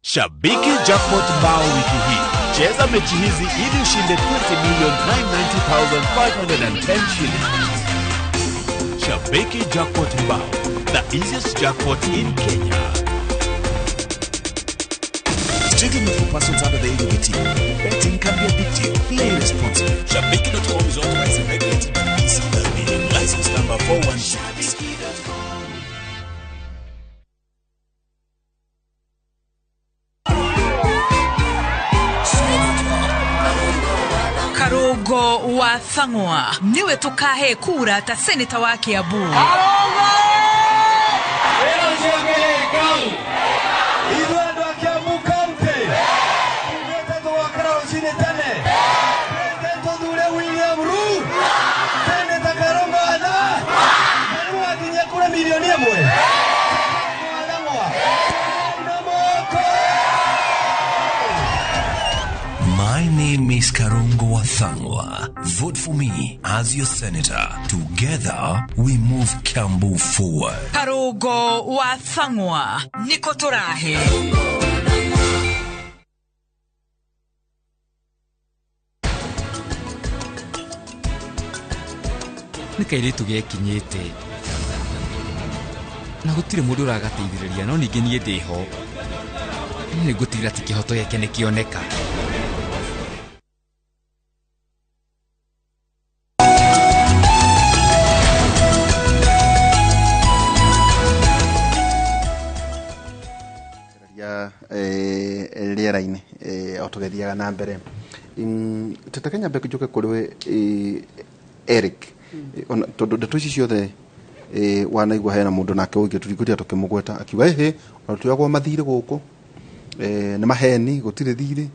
Speaker 11: Shabiki Jackpot Mbao wiki hii. Cheza mechi hizi ili ushinde 20,990,510 shillings. Shabiki Jackpot Mbao, the easiest jackpot in Kenya. Strictly not for persons under the age of 18. Betting can be addictive. Play responsibly. Shabiki.com is authorized and regulated by BCLB. License number 416.
Speaker 12: Karungo wa Thang'wa niwe tukahe kura ta seneta wa Kiambu.
Speaker 13: My name is Karungo wa Thang'wa. Vote for me as your senator. Together, we move Kiambu forward.
Speaker 12: Karungo wa Thang'wa. Niko turahe.
Speaker 14: Nĩ kairĩtu gekinyĩte na gũtirĩ mũndũ ũragateithĩrĩria, no ningĩ niĩ ndĩho nĩ ngũtigĩrĩra atĩ kĩhoto gĩake nĩ kĩoneka.
Speaker 1: Rĩera-inĩ o tũgĩthiaga na mbere, tete nyambe njoke kũrĩ we Eric, tondũ ndeto ici ciothe wanaigua hena mũndũ nake ũngĩ tũringũria tũkĩmũgweta akiuga ĩhĩ ona tũyagwo mathirĩ gũkũ nĩ maheni gũtirĩ thirĩ,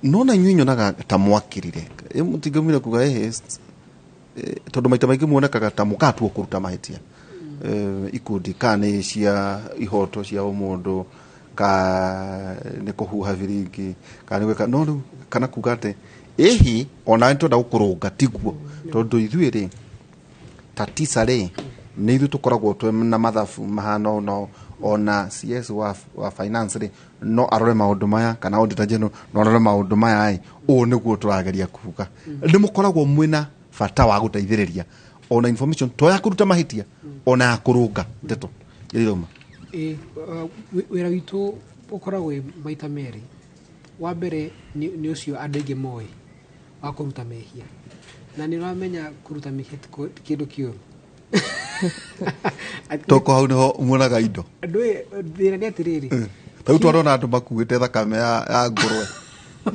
Speaker 1: no na inyuĩ nyonaga ta mwakĩrire mũtingĩumire kuga ĩhĩ, tondũ maita maingĩ muonekaga ta mũkatuo kũruta mahĩtia ikundi ka nĩ cia ihoto cia ũmũndũ ka nĩ kũhuha biringi ka nĩ gwĩka no rĩu kana kuga atĩ ĩhi ona nĩ twenda gũkũrũnga tiguo, tondũ ithuĩ rĩ ta tisa rĩ nĩ ithuĩ tũkoragwo twĩ na mathabu mahana no ona CS wa finance rĩ no arore maũndũ maya kana auditor general no arore maũndũ maya ĩ ũũ nĩguo tũrageria kuga. Nĩ mũkoragwo mwĩna bata wa gũteithĩrĩria ona information to ya kũruta mahĩtia ona ya kũrũnga ndeto iria irauma.
Speaker 4: Wĩra witũ ũkoragwo wĩ maita merĩ. Wa mbere nĩ ũcio andũ aingĩ moĩ wa kũruta mehia, na nĩ ũramenya kũruta mehia ti kĩndũ kĩũru.
Speaker 1: Toko hau nĩho muonaga indo.
Speaker 4: Thĩna nĩ atĩrĩrĩ,
Speaker 1: ta rĩu twarona andũ makuĩte thakame ya ngũrwe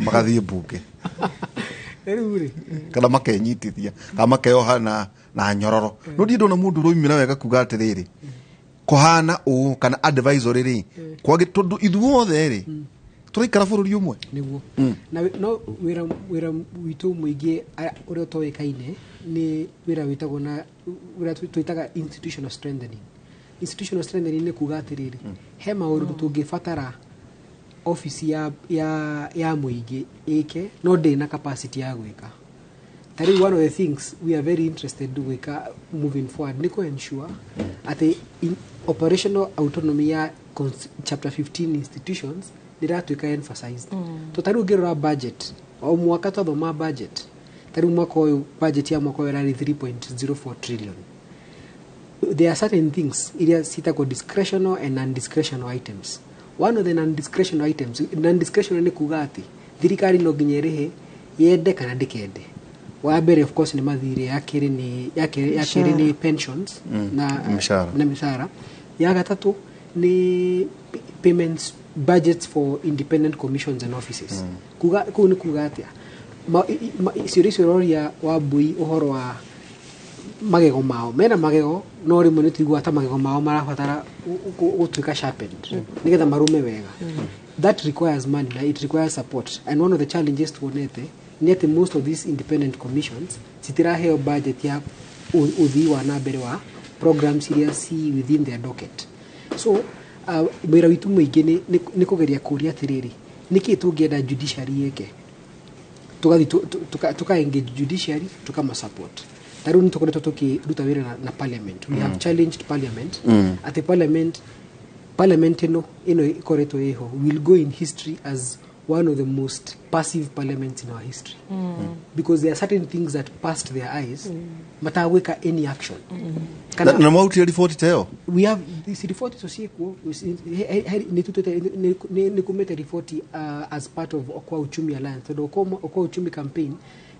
Speaker 1: magathiĩ mbunge
Speaker 4: rĩu rĩ
Speaker 1: kana makenyitithia kana makeoha na nyororo, no ndiĩ ndona mũndũ ũroimĩra wega kuga atĩrĩrĩ kũhana ũũ kana advisory rĩ kwagĩ, tondũ ithuothe rĩ tũraikara bũrũri ũmwe
Speaker 4: nĩguo. Na no wĩra witũ mũingĩ ũrĩa ũtoĩkaine nĩ wĩra wĩtagwo na wĩra twĩtaga institutional strengthening. Institutional strengthening nĩ kuga atĩrĩrĩ, he maũndũ tũngĩbatara office ya mũingĩ ĩke no ndĩ na capacity ya gwĩka. Ta rĩu one of the things we are very interested gwĩka moving forward nĩ kũ-ensure atĩ operational autonomy ya chapter 15 institutions nĩ ĩratuĩka emphasized. To ta rĩu ũngĩrora budget, o mwaka twathoma budget, ta rĩu mwaka ũyũ, budget ya mwaka ũyũ ĩrarĩ 3.04 trillion. There are certain things iria citagwo discretional and non-discretional items. One of the non-discretional items, non-discretional nĩ kuga atĩ thirikari no nginya ĩrĩhe, yende kana ndĩkende. Wa mbere, of course, nĩ mathirĩ, ya kerĩ nĩ pensions na
Speaker 1: Mĩcara.
Speaker 4: Na mĩcara. Ya gatatũ nĩ payments, budgets for independent commissions and offices. Kuga kũu nĩ kuga atĩa? Ciũria icio ũroria wa mbui, ũhoro wa magego mao, mena magego no rĩmwe nĩ tũiguaga ta magego mao marabatara gũtuĩka sharpened nĩgetha marume wega. That requires money na it requires support, and one of the challenges tuonete nĩ atĩ most of these independent commissions citiraheo budget ya ũthii wa na mbere wa programs iria ci within their docket. So wĩra witũ mũingĩ nĩ kũgeria kũria atĩrĩrĩ, nĩkĩ tũngĩenda judiciary yĩke? Tugathi tuka engage judiciary, tukama support. Ta rĩu nĩ tũkoretwo tũkĩruta wĩra na parliament. We have challenged parliament atĩ parliament ĩno ĩkoretwo ĩho will go in history as one of the most passive parliaments in our history, because there are certain things that passed their eyes matagwĩka any action.
Speaker 1: Na mwautire riboti ta ĩyo?
Speaker 4: We have this report icio ciĩkuo. Nĩ kumĩte riboti as part of Okoa Uchumi Alliance, tondũ Okoa Uchumi campaign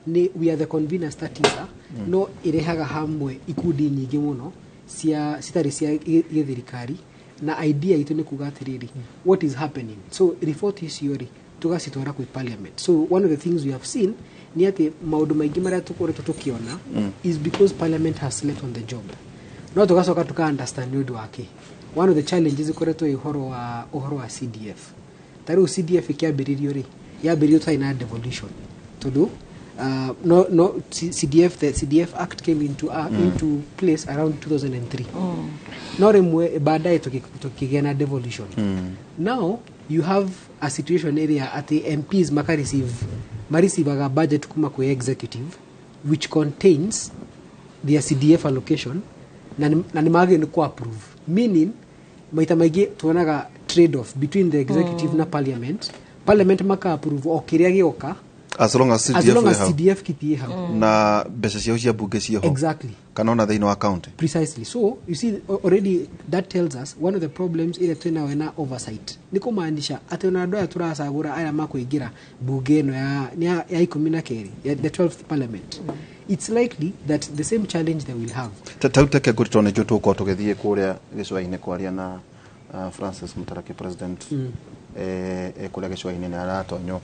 Speaker 4: nĩ we are the conveners ta TISA, no ĩrehaga hamwe ikundi nyingĩ mũno cia citarĩ cia gĩthirikari, na idea itũ nĩ kuga atĩrĩrĩ, what is happening? So report icio rĩ, tũgacitwara kwĩ parliament. So one of the things we have seen nĩ atĩ maũndũ maingĩ marĩa tũkoretwo tũkĩona is because parliament has slept on the job. No tũgacoka tuka understand nĩ ũndũ wa kĩ. One of the challenges ikoretwo ĩ ũhoro wa CDF. Ta rĩu CDF ĩkĩambĩrĩrio rĩ, yambĩrĩrio twarĩ na devolution, tondũ no CDF, the CDF Act came into place around 2003, no rĩmwe baadaye tukĩgĩa na devolution. Now you have a situation ĩrĩa atĩ MPs maka receive, mareceivaga budget kuma kwĩ executive which contains their CDF allocation, na nĩ magĩrĩirwo nĩ ku-approve, meaning maita maingĩ tuonaga trade off between the executive na parliament. Parliament maka approve o kĩrĩa gĩoka
Speaker 1: as long as
Speaker 4: as
Speaker 1: CDF
Speaker 4: long
Speaker 1: ĩ
Speaker 4: as
Speaker 1: hau.
Speaker 4: CDF kitiĩ hau.
Speaker 1: Na mbeca ciao cia bunge ciĩho. Kana ona thĩinĩ wa county.
Speaker 4: Precisely. So you see, already that tells us one of the problems ĩrĩa twĩnayo na oversight. Nĩ kũmaanisha atĩ ona andũ aya tũracagũra, aya makũingĩra bunge ĩno ya, nĩ ya 12, ya the 12th parliament, it's likely that the same challenge they will have.
Speaker 1: Ta rĩu teke ngũri, tondũ nĩkĩo tũgũkorwo tũgĩthiĩ kũrĩa gĩcũa-inĩ kwaria na Francis Mũtaraki president. Kũrĩa gĩcũa-inĩ nĩ aratonywo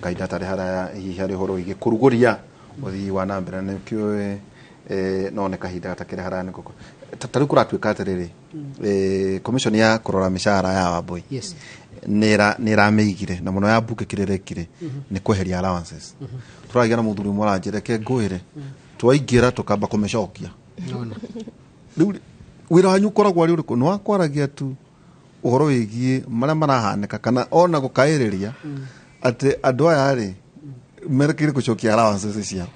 Speaker 1: kahinda tarĩ haraya hihi harĩ ũhoro wĩgiĩ kũrugũria ũthii wa na mbere, na nĩkĩo no nĩ kahinda gatakĩrĩ haraya nĩko ta rĩu kũratuĩka atĩrĩrĩ, commission ya kũrora mĩcara ya Wambui nĩ ĩramĩigire na mũno ya bunge kĩrĩa ĩrekire nĩ kweheria allowances. Tũragia na mũthuri ũmwe aranjĩra, reke ngwĩre, twaingĩra tũkamba kũmĩcokia.
Speaker 4: Nona.
Speaker 1: Rĩu wĩra wanyu ũkoragwo arĩ ũrĩkũ? Nĩ wa kwaragia tu ũhoro wĩgiĩ marĩa marahanĩka, kana ona gũkaĩrĩria atĩ andũ aya rĩ merekeire gũcokia allowances ciao?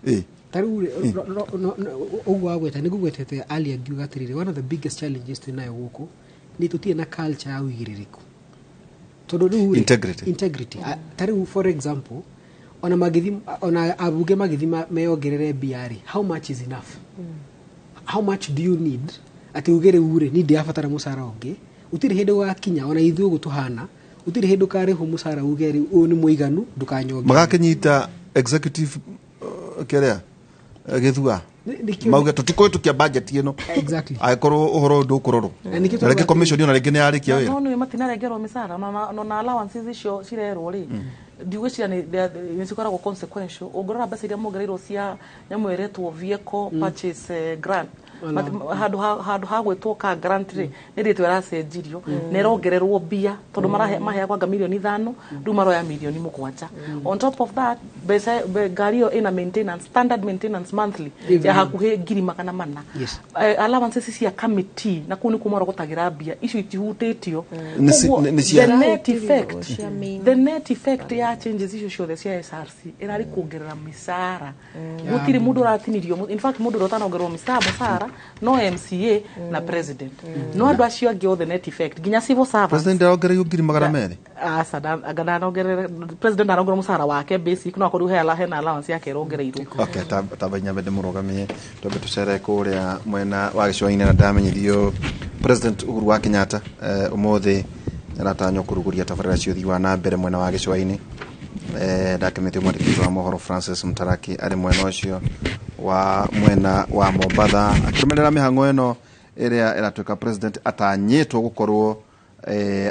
Speaker 1: Ĩ.
Speaker 4: Ta rĩu rĩ, ũguo wagweta, nĩ ngũgwetete earlier ngiuga atĩrĩrĩ, one of the biggest challenges twĩnayo gũkũ nĩ tũtirĩ na culture ya ũigĩrĩrĩku, tondũ rĩu rĩ,
Speaker 1: Integrity.
Speaker 4: Integrity. Ta rĩu, for example, ona magĩthi, ona abunge magĩthi meyongerere mbia rĩ, how much is enough? How much do you need atĩ uge rĩu rĩ, ni ndĩrabatara mũcara ũngĩ? Gũtirĩ hĩndĩ ũgakinya, ona ithuĩ ũguo tũhana, gũtirĩ hĩndĩ ũkarĩhwo mũcara uge rĩu ũyũ nĩ mũiganu, ndũkanyongerere.
Speaker 1: Magakĩnyita executive kĩrĩa gĩthua mauge tũtikũhĩtũkia budget ĩno angĩkorwo ũhoro ũyũ ndũkũrorwo.
Speaker 4: Na nĩkĩo
Speaker 1: Na rĩngĩ
Speaker 4: tũrauga
Speaker 1: commission ona rĩngĩ nĩ yarĩkia wĩra.
Speaker 2: No nĩ matinarengerwo mĩcara na allowances icio cirerwo rĩ, ndigwĩciria nĩ cikoragwo consequential. Ũngĩrora mbeca iria mongereirwo cia nyamũ ĩretwo vehicle purchase grant. Handũ ha gwĩtwo ka grant rĩ, nĩ rĩtwa ĩracenjirio na ĩrongererwo mbia tondũ maheagwo anga milioni 5, rĩu maroya milioni 7. On top of that, mbeca ngari ĩyo ĩna maintenance, standard maintenance monthly ya hakuhĩ 400,000. Allowances cia committee na kũu nĩkuo marogotagĩra mbia icio itihutĩtio. The net effect ya changes icio ciothe cia SRC ĩrarĩ kuongerera mĩcara. Gũtirĩ mũndũ ũratinirio. In fact, mũndũ ũrĩa ũtanongererwo mĩcara no MCA na president. No andũ acio angĩ othe net effect nginya civil servants.
Speaker 1: President arongereirwo 200,000.
Speaker 2: Aca, ndanongerera president arongerera mũcara wake basic, no akorwo hena allowance yake ĩrongereirwo.
Speaker 1: Okay, tamba nyambe ndĩmũrũgamie twambe tũcere kũrĩa mwena wa gĩcũa-inĩ, na ndamenyithio President Uhuru wa Kenyatta ũmũthĩ aratanywo kũrugũria tabarĩra cia ũthii wa na mbere mwena wa gĩcũa-inĩ. Ndakĩmĩtio mwandĩki wa mohoro Francis Mtaraki arĩ mwena ũcio wa mwena wa Mombatha akĩrũmĩrĩra mĩhang'o ĩno ĩrĩa ĩratuĩka president atanyĩtwo gũkorwo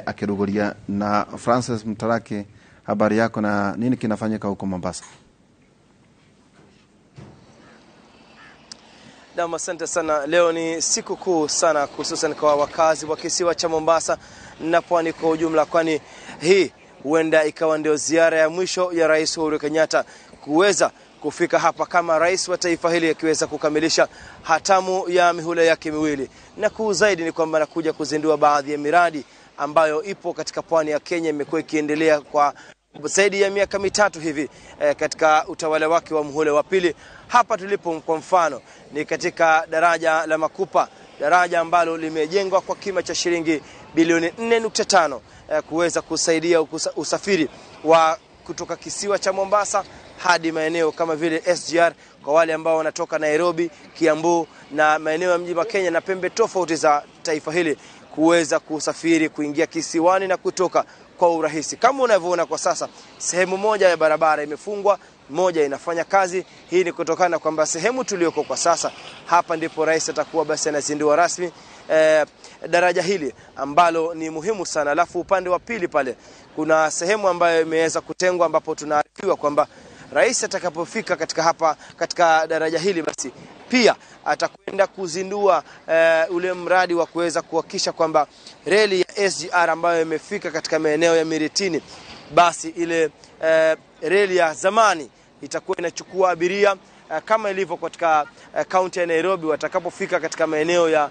Speaker 1: akĩrugũria. Na Francis Mtaraki, habari yako na nini kinafanyika huko Mombasa?
Speaker 15: Naam, asante sana. Leo ni siku kuu sana hususan kwa wakazi wa kisiwa cha Mombasa na pwani kwa ujumla, kwani hii huenda ikawa ndio ziara ya mwisho ya Rais Uhuru Kenyatta kuweza kufika hapa kama rais wa taifa hili, akiweza kukamilisha hatamu ya mihula yake miwili. Na kuu zaidi ni kwamba anakuja kuzindua baadhi ya miradi ambayo ipo katika pwani ya Kenya, imekuwa ikiendelea kwa zaidi ya miaka 3 hivi katika utawala wake wa muhula wa pili. Hapa tulipo kwa mfano ni katika daraja la Makupa, daraja ambalo limejengwa kwa kima cha shilingi bilioni 4.5 kuweza kusaidia usafiri wa kutoka kisiwa cha Mombasa hadi maeneo kama vile SGR kwa wale ambao wanatoka Nairobi, Kiambu na maeneo ya mji wa Kenya na pembe tofauti za taifa hili kuweza kusafiri kuingia kisiwani na kutoka kwa urahisi. Kama unavyoona kwa sasa, sehemu moja ya barabara imefungwa, moja inafanya kazi. Hii ni kutokana kwamba sehemu tuliyoko kwa sasa, hapa ndipo rais atakuwa basi anazindua rasmi daraja hili ambalo ni muhimu sana. Alafu upande wa pili pale kuna sehemu ambayo imeweza kutengwa ambapo tunaarifiwa kwamba rais atakapofika katika hapa katika daraja hili basi pia atakwenda kuzindua ule mradi wa kuweza kuhakikisha kwamba reli ya SGR ambayo imefika katika maeneo ya Miritini, basi ile reli ya zamani itakuwa inachukua abiria kama ilivyo katika kaunti ya Nairobi. Watakapofika katika maeneo ya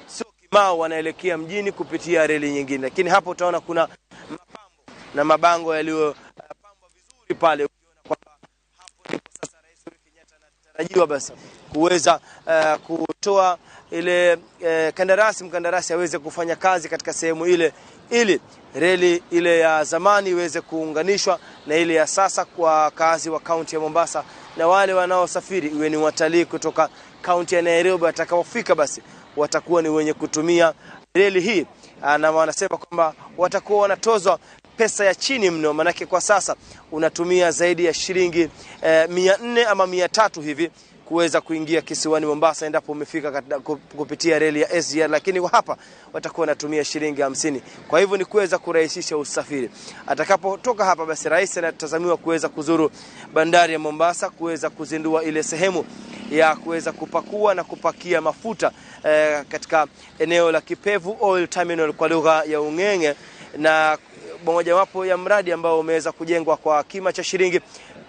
Speaker 15: Syokimau wanaelekea mjini kupitia reli nyingine. Lakini hapo utaona kuna mapambo na mabango yaliyopambwa vizuri pale, ukiona kwamba hapo ndipo sasa Rais Uhuru Kenyatta anatarajiwa basi kuweza kutoa ile kandarasi, mkandarasi aweze kufanya kazi katika sehemu ile ili reli ile ya zamani iweze kuunganishwa na ile ya sasa kwa kazi wa kaunti ya Mombasa, na wale wanaosafiri iwe ni watalii kutoka kaunti ya Nairobi watakaofika basi watakuwa ni wenye kutumia reli hii. Na wanasema kwamba watakuwa wanatozwa pesa ya chini mno, manake kwa sasa unatumia zaidi ya shilingi 400 ama 300 hivi kuweza kuingia kisiwani Mombasa endapo umefika kupitia reli ya SGR, lakini hapa watakuwa wanatumia shilingi 50. Kwa hivyo ni kuweza kurahisisha usafiri. Atakapotoka hapa basi rais anatazamiwa kuweza kuzuru bandari ya Mombasa kuweza kuzindua ile sehemu ya kuweza kupakua na kupakia mafuta katika eneo la Kipevu Oil Terminal kwa lugha ya Ung'eng'e, na mojawapo ya mradi ambao umeweza kujengwa kwa kima cha shilingi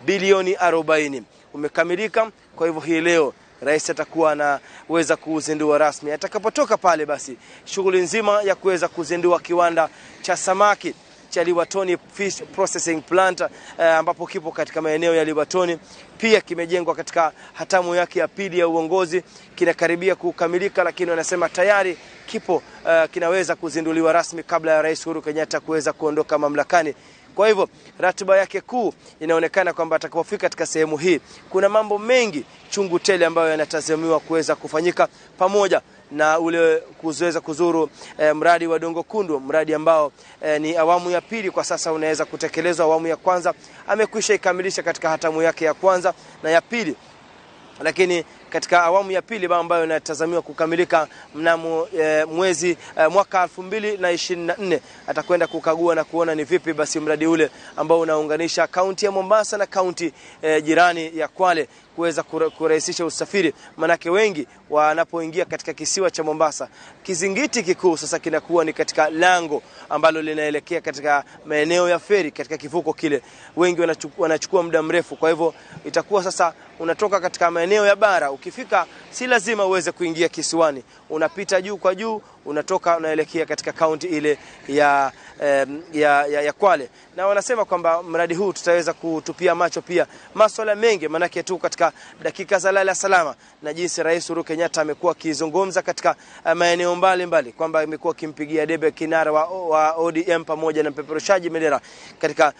Speaker 15: bilioni 40 umekamilika. Kwa hivyo hii leo rais atakuwa anaweza kuzindua rasmi. Atakapotoka pale basi shughuli nzima ya kuweza kuzindua kiwanda cha samaki cha Liwatoni Fish Processing Plant ambapo kipo katika maeneo ya Liwatoni, pia kimejengwa katika hatamu yake ya pili ya uongozi, kinakaribia kukamilika, lakini wanasema tayari kipo kinaweza kuzinduliwa rasmi kabla ya Rais Uhuru Kenyatta kuweza kuondoka mamlakani. Kwa hivyo ratiba yake kuu inaonekana kwamba atakapofika katika sehemu hii kuna mambo mengi chungu tele ambayo yanatazamiwa kuweza kufanyika, pamoja na ule kuweza kuzuru mradi wa Dongo Kundu, mradi ambao ni awamu ya pili kwa sasa unaweza kutekelezwa. Awamu ya kwanza amekwisha ikamilisha katika hatamu yake ya kwanza na ya pili, lakini katika awamu ya pili ambayo inatazamiwa kukamilika mnamo mwezi mwaka 2024 atakwenda kukagua na kuona ni vipi basi mradi ule ambao unaunganisha kaunti ya Mombasa na kaunti jirani ya Kwale kuweza kurahisisha usafiri. Manake wengi wanapoingia katika kisiwa cha Mombasa, kizingiti kikuu sasa kinakuwa ni katika lango ambalo linaelekea katika maeneo ya feri katika kivuko kile. Wengi wanachukua muda mrefu. Kwa hivyo itakuwa sasa unatoka katika maeneo ya bara, ukifika si lazima uweze kuingia kisiwani, unapita juu kwa juu, unatoka unaelekea katika kaunti ile ya Kwale. Na wanasema kwamba mradi huu tutaweza kutupia macho pia masuala mengi, manake tu katika dakika za lala salama na jinsi Rais Uhuru Kenyatta amekuwa akizungumza katika maeneo mbalimbali kwamba amekuwa akimpigia debe kinara wa ODM pamoja na mpeperushaji bendera katika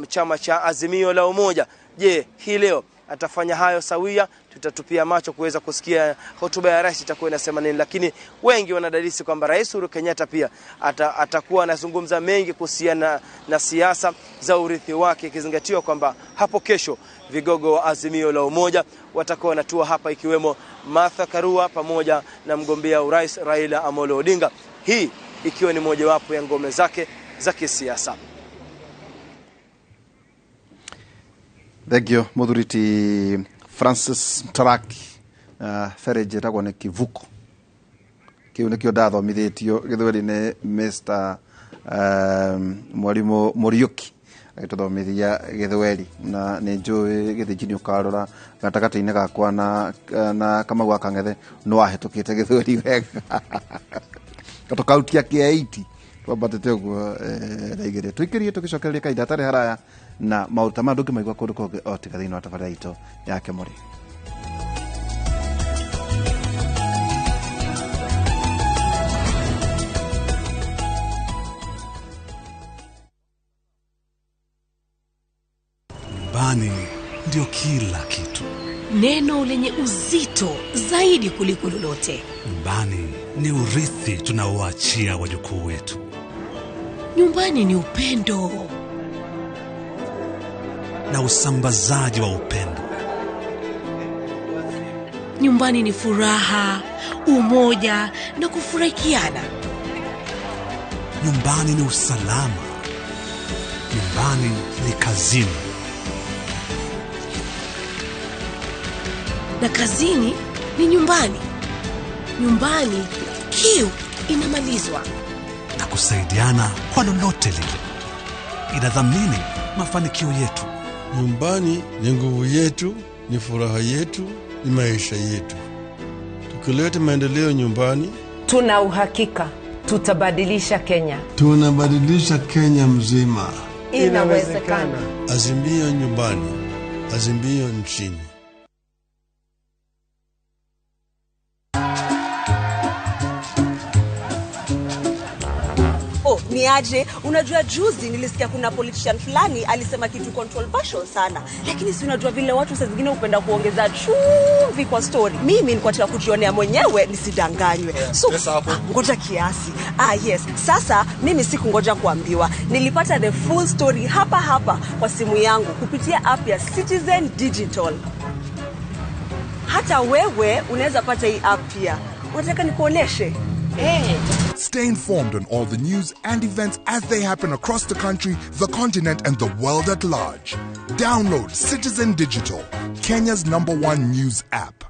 Speaker 15: chama cha Azimio la Umoja. Je, hii leo atafanya hayo sawia? Tutatupia macho kuweza kusikia hotuba ya rais itakuwa inasema nini, lakini wengi wanadadisi kwamba Rais Uhuru Kenyatta pia atakuwa anazungumza mengi kuhusiana na siasa za urithi wake, ikizingatiwa kwamba hapo kesho vigogo wa Azimio la Umoja watakuwa wanatua hapa, ikiwemo Martha Karua pamoja na mgombea urais Raila Amolo Odinga, hii ikiwa ni mojawapo ya ngome zake za kisiasa.
Speaker 1: Thank you, Muthuriti Francis Mtaraki. Fereji ĩtagwo nĩ kivuko kĩu nĩkĩo ndathomithĩtio gĩthweri nĩ Mr. Mwalimu Muriuki agĩtũthomithia gĩthweri, na nĩ njũĩ gĩthĩnji nĩ ũkarora gatagatĩ-inĩ gakwa na Kamau wa Kang'ethe nĩ wahĩtũkĩte gĩthweri wega gatũkautia kĩa 80 twambatĩte ũguo raigĩrĩ tũikĩrie tũgĩcokereria kahinda hatarĩ haraya na maũndũ ta maya ndũngĩmaigua kũndũ kũngĩ o tiga thĩinĩ wa tabarĩra itũ ya Kĩmũrĩ.
Speaker 11: Nyumbani ndio kila kitu.
Speaker 16: Neno lenye uzito zaidi kuliko lolote.
Speaker 11: Nyumbani ni urithi tunaoachia wajukuu wetu.
Speaker 16: Nyumbani ni upendo
Speaker 11: na usambazaji wa upendo.
Speaker 16: Nyumbani ni furaha, umoja na kufurahikiana.
Speaker 11: Nyumbani ni usalama. Nyumbani ni kazini.
Speaker 16: Na kazini ni nyumbani. Nyumbani kiu inamalizwa.
Speaker 11: Na kusaidiana kwa lolote lile. Inadhamini mafanikio yetu.
Speaker 17: Nyumbani ni nguvu yetu, ni furaha yetu, ni maisha yetu. Tukileta maendeleo nyumbani,
Speaker 18: tuna uhakika tutabadilisha Kenya.
Speaker 17: Tunabadilisha Kenya mzima.
Speaker 18: Inawezekana.
Speaker 17: Azimio nyumbani, azimio nchini.
Speaker 19: Ni aje, unajua juzi nilisikia kuna politician fulani alisema kitu controversial sana. Lakini si unajua vile watu saa zingine hupenda kuongeza chumvi kwa story. Mimi nilikuwa nataka kujionea mwenyewe nisidanganywe. So ngoja kiasi. Yes. Sasa mimi sikungoja kuambiwa. Nilipata the full story hapa hapa kwa simu yangu kupitia app ya Citizen Digital. Hata wewe unaweza pata hii app pia. Unataka nikuoneshe? Hey.
Speaker 20: Stay informed on all the news and events as they happen across the country, the continent, and the world at large. Download Citizen Digital, Kenya's #1 news app.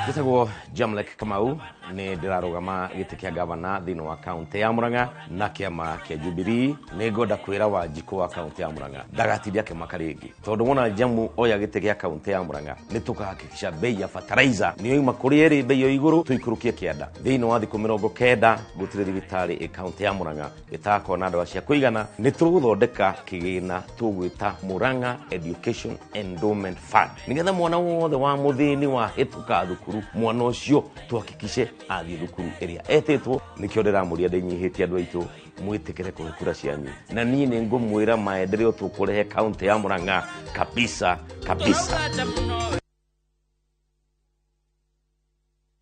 Speaker 9: Njĩtagwo Jamlek Kamau, nĩ ndĩrarũgama gĩtĩ kĩa gavana thĩinĩ wa kaunti ya Murang'a na kĩama kĩa Jubilee. Nĩ ngwenda kwĩra Wanjikũ wa kaunti ya Murang'a ndagatinde akĩmaka rĩngĩ, tondũ wona Jamu oya gĩtĩ gĩa kaunti ya Murang'a nĩ tũkahakikisha bei ya fertilizer nĩ yoima kũrĩa ĩrĩ bei ya igũrũ tũikũrũkie kĩanda. Thĩinĩ wa thikũ 90 gũtirĩ thibitarĩ ĩ kaunti ya Murang'a ĩtakorwo na ndawa cia kũigana. Nĩ tũgũthondeka kĩgĩna tũgwĩta Murang'a Education Endowment Fund nĩgetha mwana wothe wa mũthĩni wa hĩtũka thukuru, mwana ũcio tuhakikishe athiĩ thukuru ĩrĩa etĩtwo. Nĩkĩo ndĩramũria ndĩnyihĩtie andũ aitũ mwĩtĩkĩre kũhe kura cianyu, na niĩ nĩ ngũmwĩra maendeleo tũkũrehe kaunti ya Murang'a kabisa kabisa.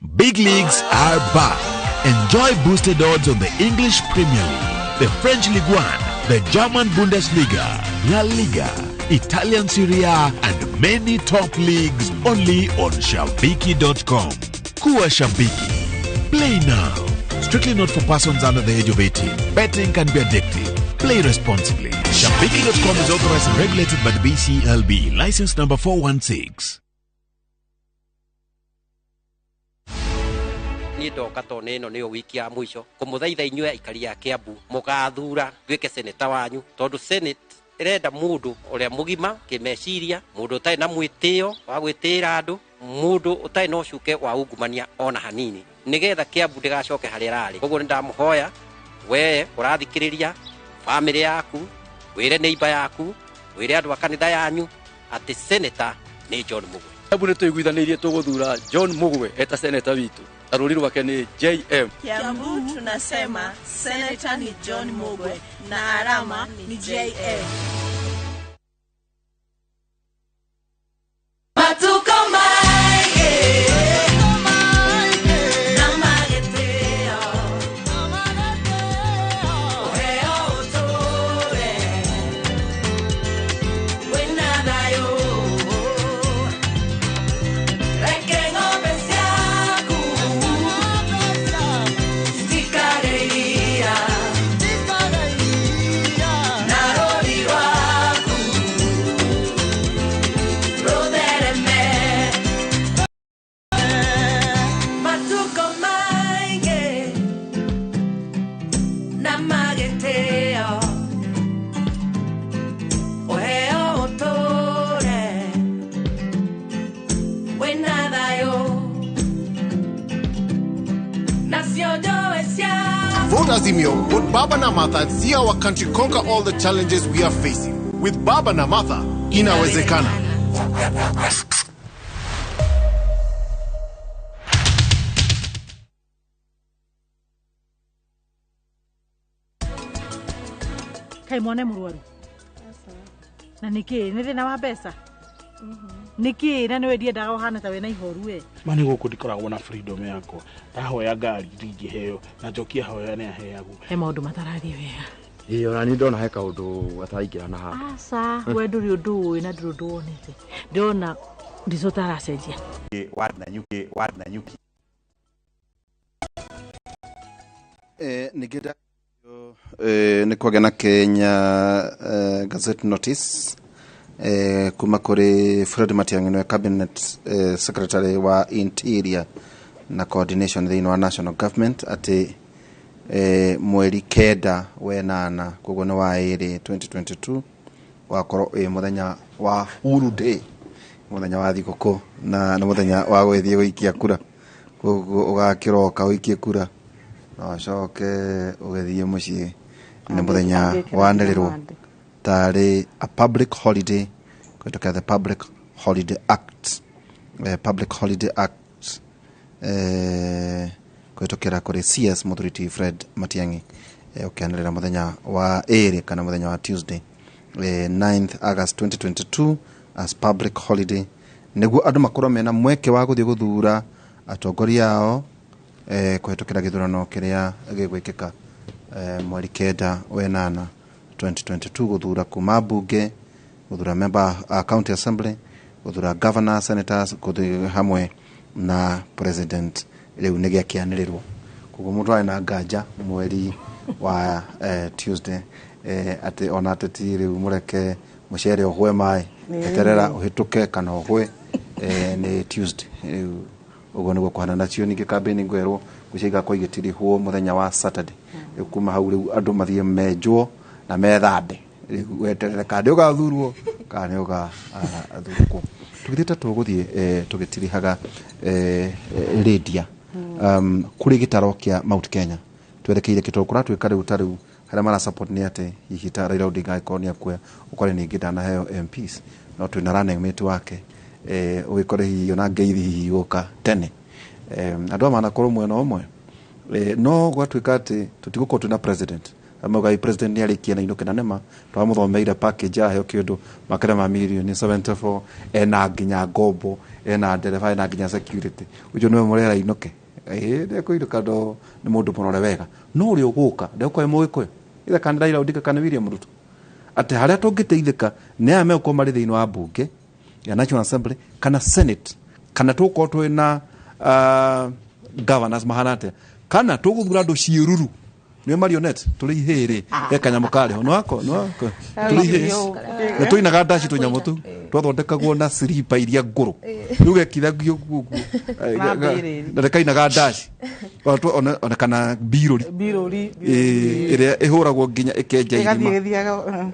Speaker 21: Big leagues are back. Enjoy boosted odds on the English Premier League, the French Ligue 1,
Speaker 11: The German Bundesliga, La Liga, Italian Serie A, and many top leagues only on Shabiki.com. Kuwa Shabiki. Play now. Strictly not for persons under the age of 18. Betting can be addictive. Play responsibly. Shabiki.com is authorized and regulated by the BCLB. License number 416.
Speaker 21: Niĩ ndoka tondũ nĩ ĩno nĩyo wiki ya mũico kũmũthaitha inyuĩ aikari a Kiambu mũgathura nduĩke seneta wanyu tondũ senate ĩrenda mũndũ ũrĩa mũgima kĩmeciria, mũndũ ũtarĩ na mwĩtĩo wa gwĩtĩĩra andũ, mũndũ ũtarĩ na ũcuke wa ungumania ona hanini, nĩgetha Kiambu ndĩgacoke harĩa ĩrarĩ. Koguo nĩndamũhoya we ũrathikĩrĩria, bamĩrĩ yaku, wĩre neighbor yaku, wĩre andũ a kanitha yanyu atĩ seneta nĩ John Mugwe.
Speaker 22: Kiambu nĩtũiguithanĩirie tũgũthura John Mugwe eta seneta witũ. Rũri rwake ni JM.
Speaker 23: Kiambu tunasema seneta ni John Mugwe na alama ni JM. Matuko maige na mageteo oheo utore wena thayo reke ng'ombe ciaku citikageia na rũri rwaku rũthereme. Matuko maingĩ na magĩtĩo ũheo ũtũre wĩna thayũ nacio njoe cia
Speaker 24: Vote Azimio, vote Baba na Martha and see our country conquer all the challenges we are facing. With Baba na Martha, inawezekana.
Speaker 2: Kai mwana mũrwaru na nĩkĩ nĩ thĩna wa mbeca nĩkĩ na nĩwe ndiendaga ũhana ta wĩna ihoru we
Speaker 25: mani gũkũ ndikoragwo na freedom yakwa ndahoya ngari ndingĩheo na njokia hoya nĩ aheagwo
Speaker 2: he maũndũ matarathiĩ wega.
Speaker 26: Ĩĩ ona niĩ ndona he kaũndũ gataraingĩra na haha.
Speaker 2: Aca we ndũrĩ ũndũ ũĩ na ndũrĩ ũndũ wonete ndĩrona ndicũ taracenjia.
Speaker 1: Nanyuki ningĩ nĩ kwagĩa na Kenya Gazette Notice kuma kũrĩ Fred Matiang'i nĩwe cabinet secretary wa Interior na coordination thĩinĩ wa national government atĩ mweri 9 wenana koguo nĩ wa ĩrĩ 2022 wakorwo wĩ mũthenya wa Uhuru Day, mũthenya wa thigũkũ na nĩ mũthenya wa gũgĩthiĩ gũikia kura, koguo ũgakĩroka ũikie kura na ũcoke ũgĩthiĩ mũciĩ. Nĩ mũthenya wanĩrĩrwo tarĩ a public holiday kũhetũkĩra the Public Holiday Act, Public Holiday Act kũhetũkĩra kũrĩ CS Mũthuri Fred Matiang'i ũkĩanĩrĩra mũthenya wa ĩrĩ kana mũthenya wa Tuesday 9th August 2022 as public holiday nĩguo andũ makorwo mena mweke wa gũthiĩ gũthura atongoria ao kũhetũkĩra gĩthurano kĩrĩa gĩgwĩkĩka mweri 9 wenana 2022 gũthura kuma mbunge, gũthura member county assembly, gũthura governor, senators, gũthiĩ hamwe na president. Rĩu nĩ gĩakĩanĩrĩrwo koguo mũndũ arĩ na nganja mweri wa Tuesday atĩ ona ateti rĩu mũreke mũcere ũhwe maĩ eterera ũhĩtũke kana ũhwe nĩ Tuesday rĩu ũguo nĩguo kũhana. Nacio ningĩ kambĩini ngwerwo ngwĩciria igakorwo igĩtirihwo mũthenya wa Saturday rĩu kuma hau rĩu andũ mathiĩ menjwo na methambe rĩu weterere kana nĩ ũgathurwo kana nĩ ũgathurũkwo. Tũgĩthiĩ ta tũgũthiĩ tũgĩtirihaga rĩndia kũrĩ gĩtaro kĩa Mount Kenya twerekeire kĩtoro kũratuĩka rĩu ta rĩu harĩa mara support nĩ atĩ hihi ta Raila Odinga angĩkorwo nĩ akuoya ũkore ningĩ ndanaheo MPs no twĩna running mate wake ũgĩkore hihi ona ngeithi hihi gũka tene andũ aya manakorwo mwena ũmwe no gwatuĩka atĩ tũtigũkorwo twĩna president amauga president nĩ arĩkia na inũke na nĩma twamũthomeire package aheo kĩndũ makĩria ma mirioni 74 ena nginya ngombo ena ndereba ena nginya security ũcio nĩwe mũrera inũke ndekũinũka ndo nĩ mũndũ mũrore wega no ũrĩa ũgũka ndegũkorwo e mũgĩkũyũ. Either kana Raila Odinga kana William Ruto. Atĩ harĩa tũngĩteithĩka nĩ aya megũkorwo marĩ thĩinĩ wa mbunge ya National Assembly kana Senate, kana tũgũkorwo twĩ na governors mahana atĩa, kana tũgũthura andũ ciĩruru nĩo marionette tũrĩ ihĩĩ he kanyamũ karĩ ho nĩwako tũrĩ ihĩĩ na tũinaga ndaci tũnyamũ tũu twathondekagwo na siripa iria ngũrũ rĩu gekithagio guo na rekainaga ndaci ona kana mbirũri ĩrĩa ĩhũragwo nginya ĩkenja irima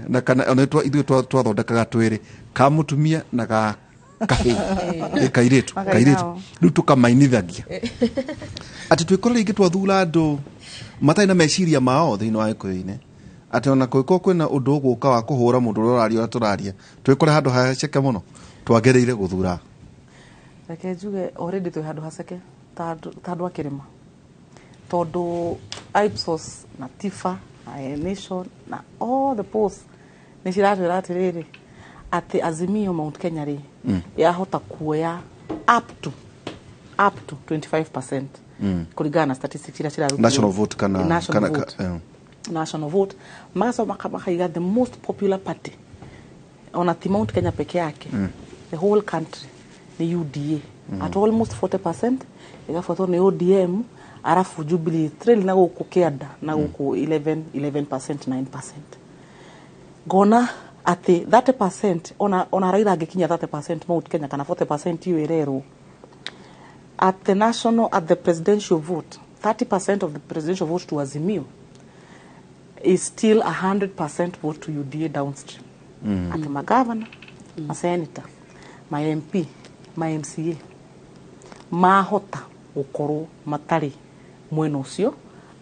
Speaker 1: na kana ona ithuĩ twathondekaga twĩrĩ ka mũtumia na ga kahĩĩ kairĩtu rĩu tũkamainithagia atĩ twĩkore rĩngĩ twathura andũ matarĩ na meciria mao thĩinĩ wa gĩkũyũ-inĩ atĩ ona kũngĩkorwo kwĩna ũndũ ũgũka wa kũhũra mũndũ ũrĩa ũraria ũrĩa tũraria twĩkore handũ haceke mũno twagĩrĩire gũthura.
Speaker 2: Reke njuge already twĩ handũ haceke ta andũ a kĩrĩma, tondũ Ipsos na TIFA na Nation na all the polls nĩ ciratwĩra atĩrĩrĩ atĩ Azimio Mount Kenya rĩ yahota kuoya up to 25% kũringana na statistics iria cirarutwo
Speaker 1: national vote kana
Speaker 2: national vote magacoka makaiga the most popular party ona ti Mount Kenya peke yake, the whole country ni UDA at almost 40%, igafuatwo ni ODM arafu Jubilee trail na gũkũ kĩanda na gũkũ 11% 9%. Ngona atĩ 30% ona Raila angĩkinya 30% Mount Kenya kana 40% iyo ĩrerwo at the national, at the presidential vote, 30% of the presidential vote to Azimio is still 100% vote to UDA downstream. At my governor, my senator, my MP, my MCA, mahota gũkorwo matarĩ mwena ũcio,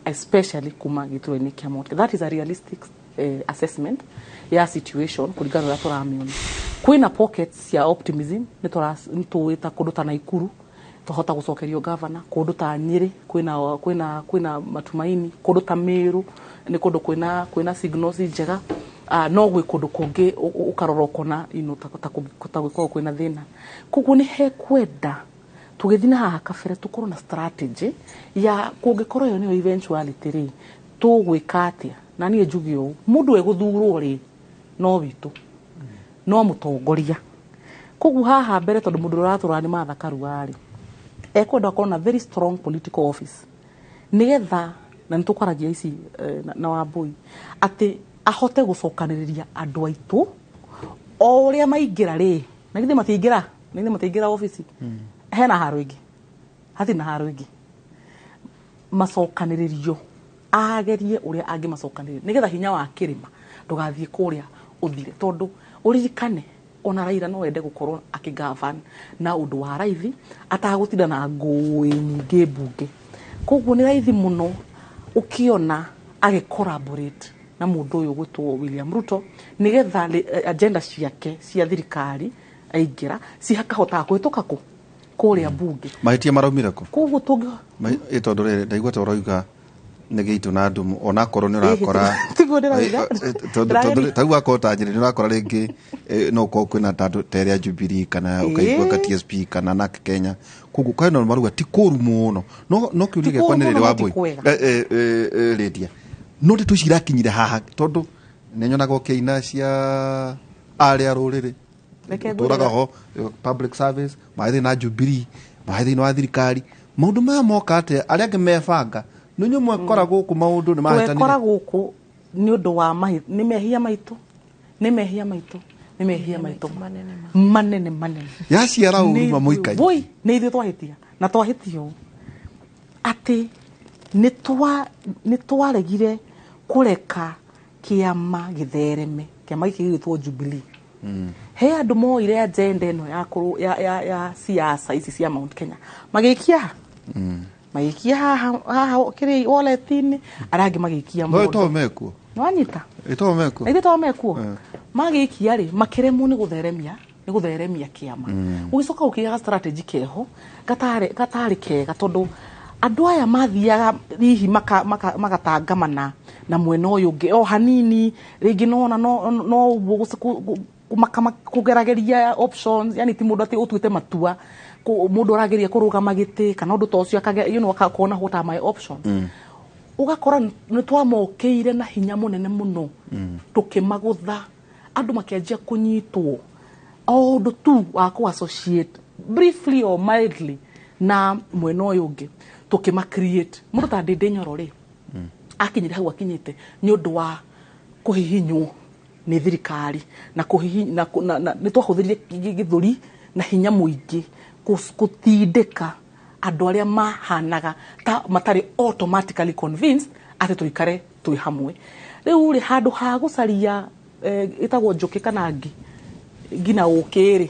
Speaker 2: especially kuma gĩturwa-inĩ kĩa Mount Kenya. That is a realistic assessment ya situation kũringana na ũrĩa tũramĩona. Kwĩna pockets ya optimism, nĩ tũĩ ta kũndũ ta Naikuru twahota gũcokerio governor, kũndũ ta Nyĩrĩ kwĩna matumaini, kũndũ ta Meru nĩ kũndũ kwĩna signals njega, no gwĩ kũndũ kũngĩ ũkarora ũkona ta gũkorwo kwĩna thĩna. Koguo nĩ hekwenda tũgĩthiĩ na haha kabere tũkorwo na strategy ya kũngĩkorwo ĩyo nĩyo eventuality rĩ tũgwĩka atĩa. Na niĩ njuge ũũ, mũndũ egũthurwo rĩ no witũ no mũtongoria. Koguo haha mbere tondũ mũndũ ũrĩa ũratũra nĩ Martha Karua rĩ ekwenda gũkorwo na very strong political office nigetha na nĩtũkwaragia ici na Wambui atĩ ahote gũcokanĩrĩria andũ aitũ o ũrĩa maingĩra rĩ, na githĩ matiingĩra ofici hena haro ĩngĩ, hatirĩ na haro ĩngĩ, macokanĩrĩrio agerie ũrĩa angĩmacokanĩrĩria nigetha hinya wa kĩrĩma ndũgathiĩ kũrĩa ũthire, tondũ ũririkane ona Raila no ende gũkorwo akĩgavana na ũndũ wa raithi atagũtinda na ngũĩ nyingĩ mbunge. Koguo nĩ raithi mũno ũkĩona agĩcollaborate na mũndũ ũyũ ũgwĩtwo William Ruto nigetha agenda ciake cia thirikari aingĩra cikahotaga kũhĩtũka kũ kũrĩa mbunge.
Speaker 1: Mahĩtia maraumire kũ?
Speaker 2: Koguo tũngĩ
Speaker 1: tondũ rĩrĩ ndaigua ta ũrauga nĩ gĩitũ na ndumu onakorwo nĩ ũrakora
Speaker 2: tiguo ndĩrauga
Speaker 1: tondũ tau akorwo ta Njĩrĩ nĩ ũrakora rĩngĩ no ũkorwo kwĩna ta ĩrĩa Jubilee kana ũkaigua ka TSP kana NARC Kenya, koguo kwĩna maruga ti kũru mũno no kĩũria gĩakwa nĩ rĩrĩ Wambui Lydia, no ndeto ici irakinyire haha tondũ nĩ nyonaga ũkĩina cia arĩa rũrĩrĩ tũraga ho public service marĩ na Jubilee marĩ thĩinĩ wa thirikari, maũndũ maya moka atĩa arĩa angĩ mebanga nĩ inyuĩ mwekora gũkũ maũndũ nĩ mahĩtanire.
Speaker 2: Twekora gũkũ nĩ ũndũ wa nĩ mehia maitũ nĩ mehia maitũ nĩ mehia maitũ manene manene
Speaker 1: yaciara ũru mamũikai
Speaker 2: woi nĩ ithuĩ twahĩtia na twahĩtia ũũ atĩ nĩ twaregire kũreka kĩama gĩthereme, kĩama gĩkĩ gĩgwĩtwo Jubilee. He andũ moire agenda ĩno ya siasa ici cia Mount Kenya magĩikia magĩikia haha kĩrĩa wallet-inĩ, arĩa angĩ magĩikia
Speaker 1: mũndũ no mekuo
Speaker 2: nĩwanyita
Speaker 1: ĩto mekuo
Speaker 2: ithuĩ to mekuo magĩikia rĩ makĩremwo nĩ gũtheremia kĩama. Ũgĩcoka ũkĩiga strategy keho gatarĩ kega tondũ andũ aya mathiaga hihi magatangamana na mwena ũyũ ũngĩ o hanini rĩngĩ nona no ũguo kũgerageria options, yani ti mũndũ atĩ ũtuĩte matua, mũndũ ũrageria kũrũgama gĩtĩ kana ũndũ ta ũcio akona what are my options. Ũgakora nĩ twamokĩire na hinya mũnene mũno, tũkĩmagũtha, andũ makĩanjia kũnyitwo o ũndũ tu wa kũ associate briefly or mildly na mwena ũyũ ũngĩ, tũkĩma create mũndũ ta Ndĩndĩ Nyoro rĩ, akinyire hau akinyĩte nĩ ũndũ wa kũhihinywo nĩ thirikari na kũhihi na, na, na, nĩ twahũthĩrire gĩthũri na hinya mũingĩ gũtindĩka andũ arĩa mahanaga ta matarĩ automatically convinced atĩ tũikare twĩ hamwe. Rĩu rĩ, handũ ha gũcaria ĩtagwo njũkĩ kana ngi ngina ũkĩ rĩ,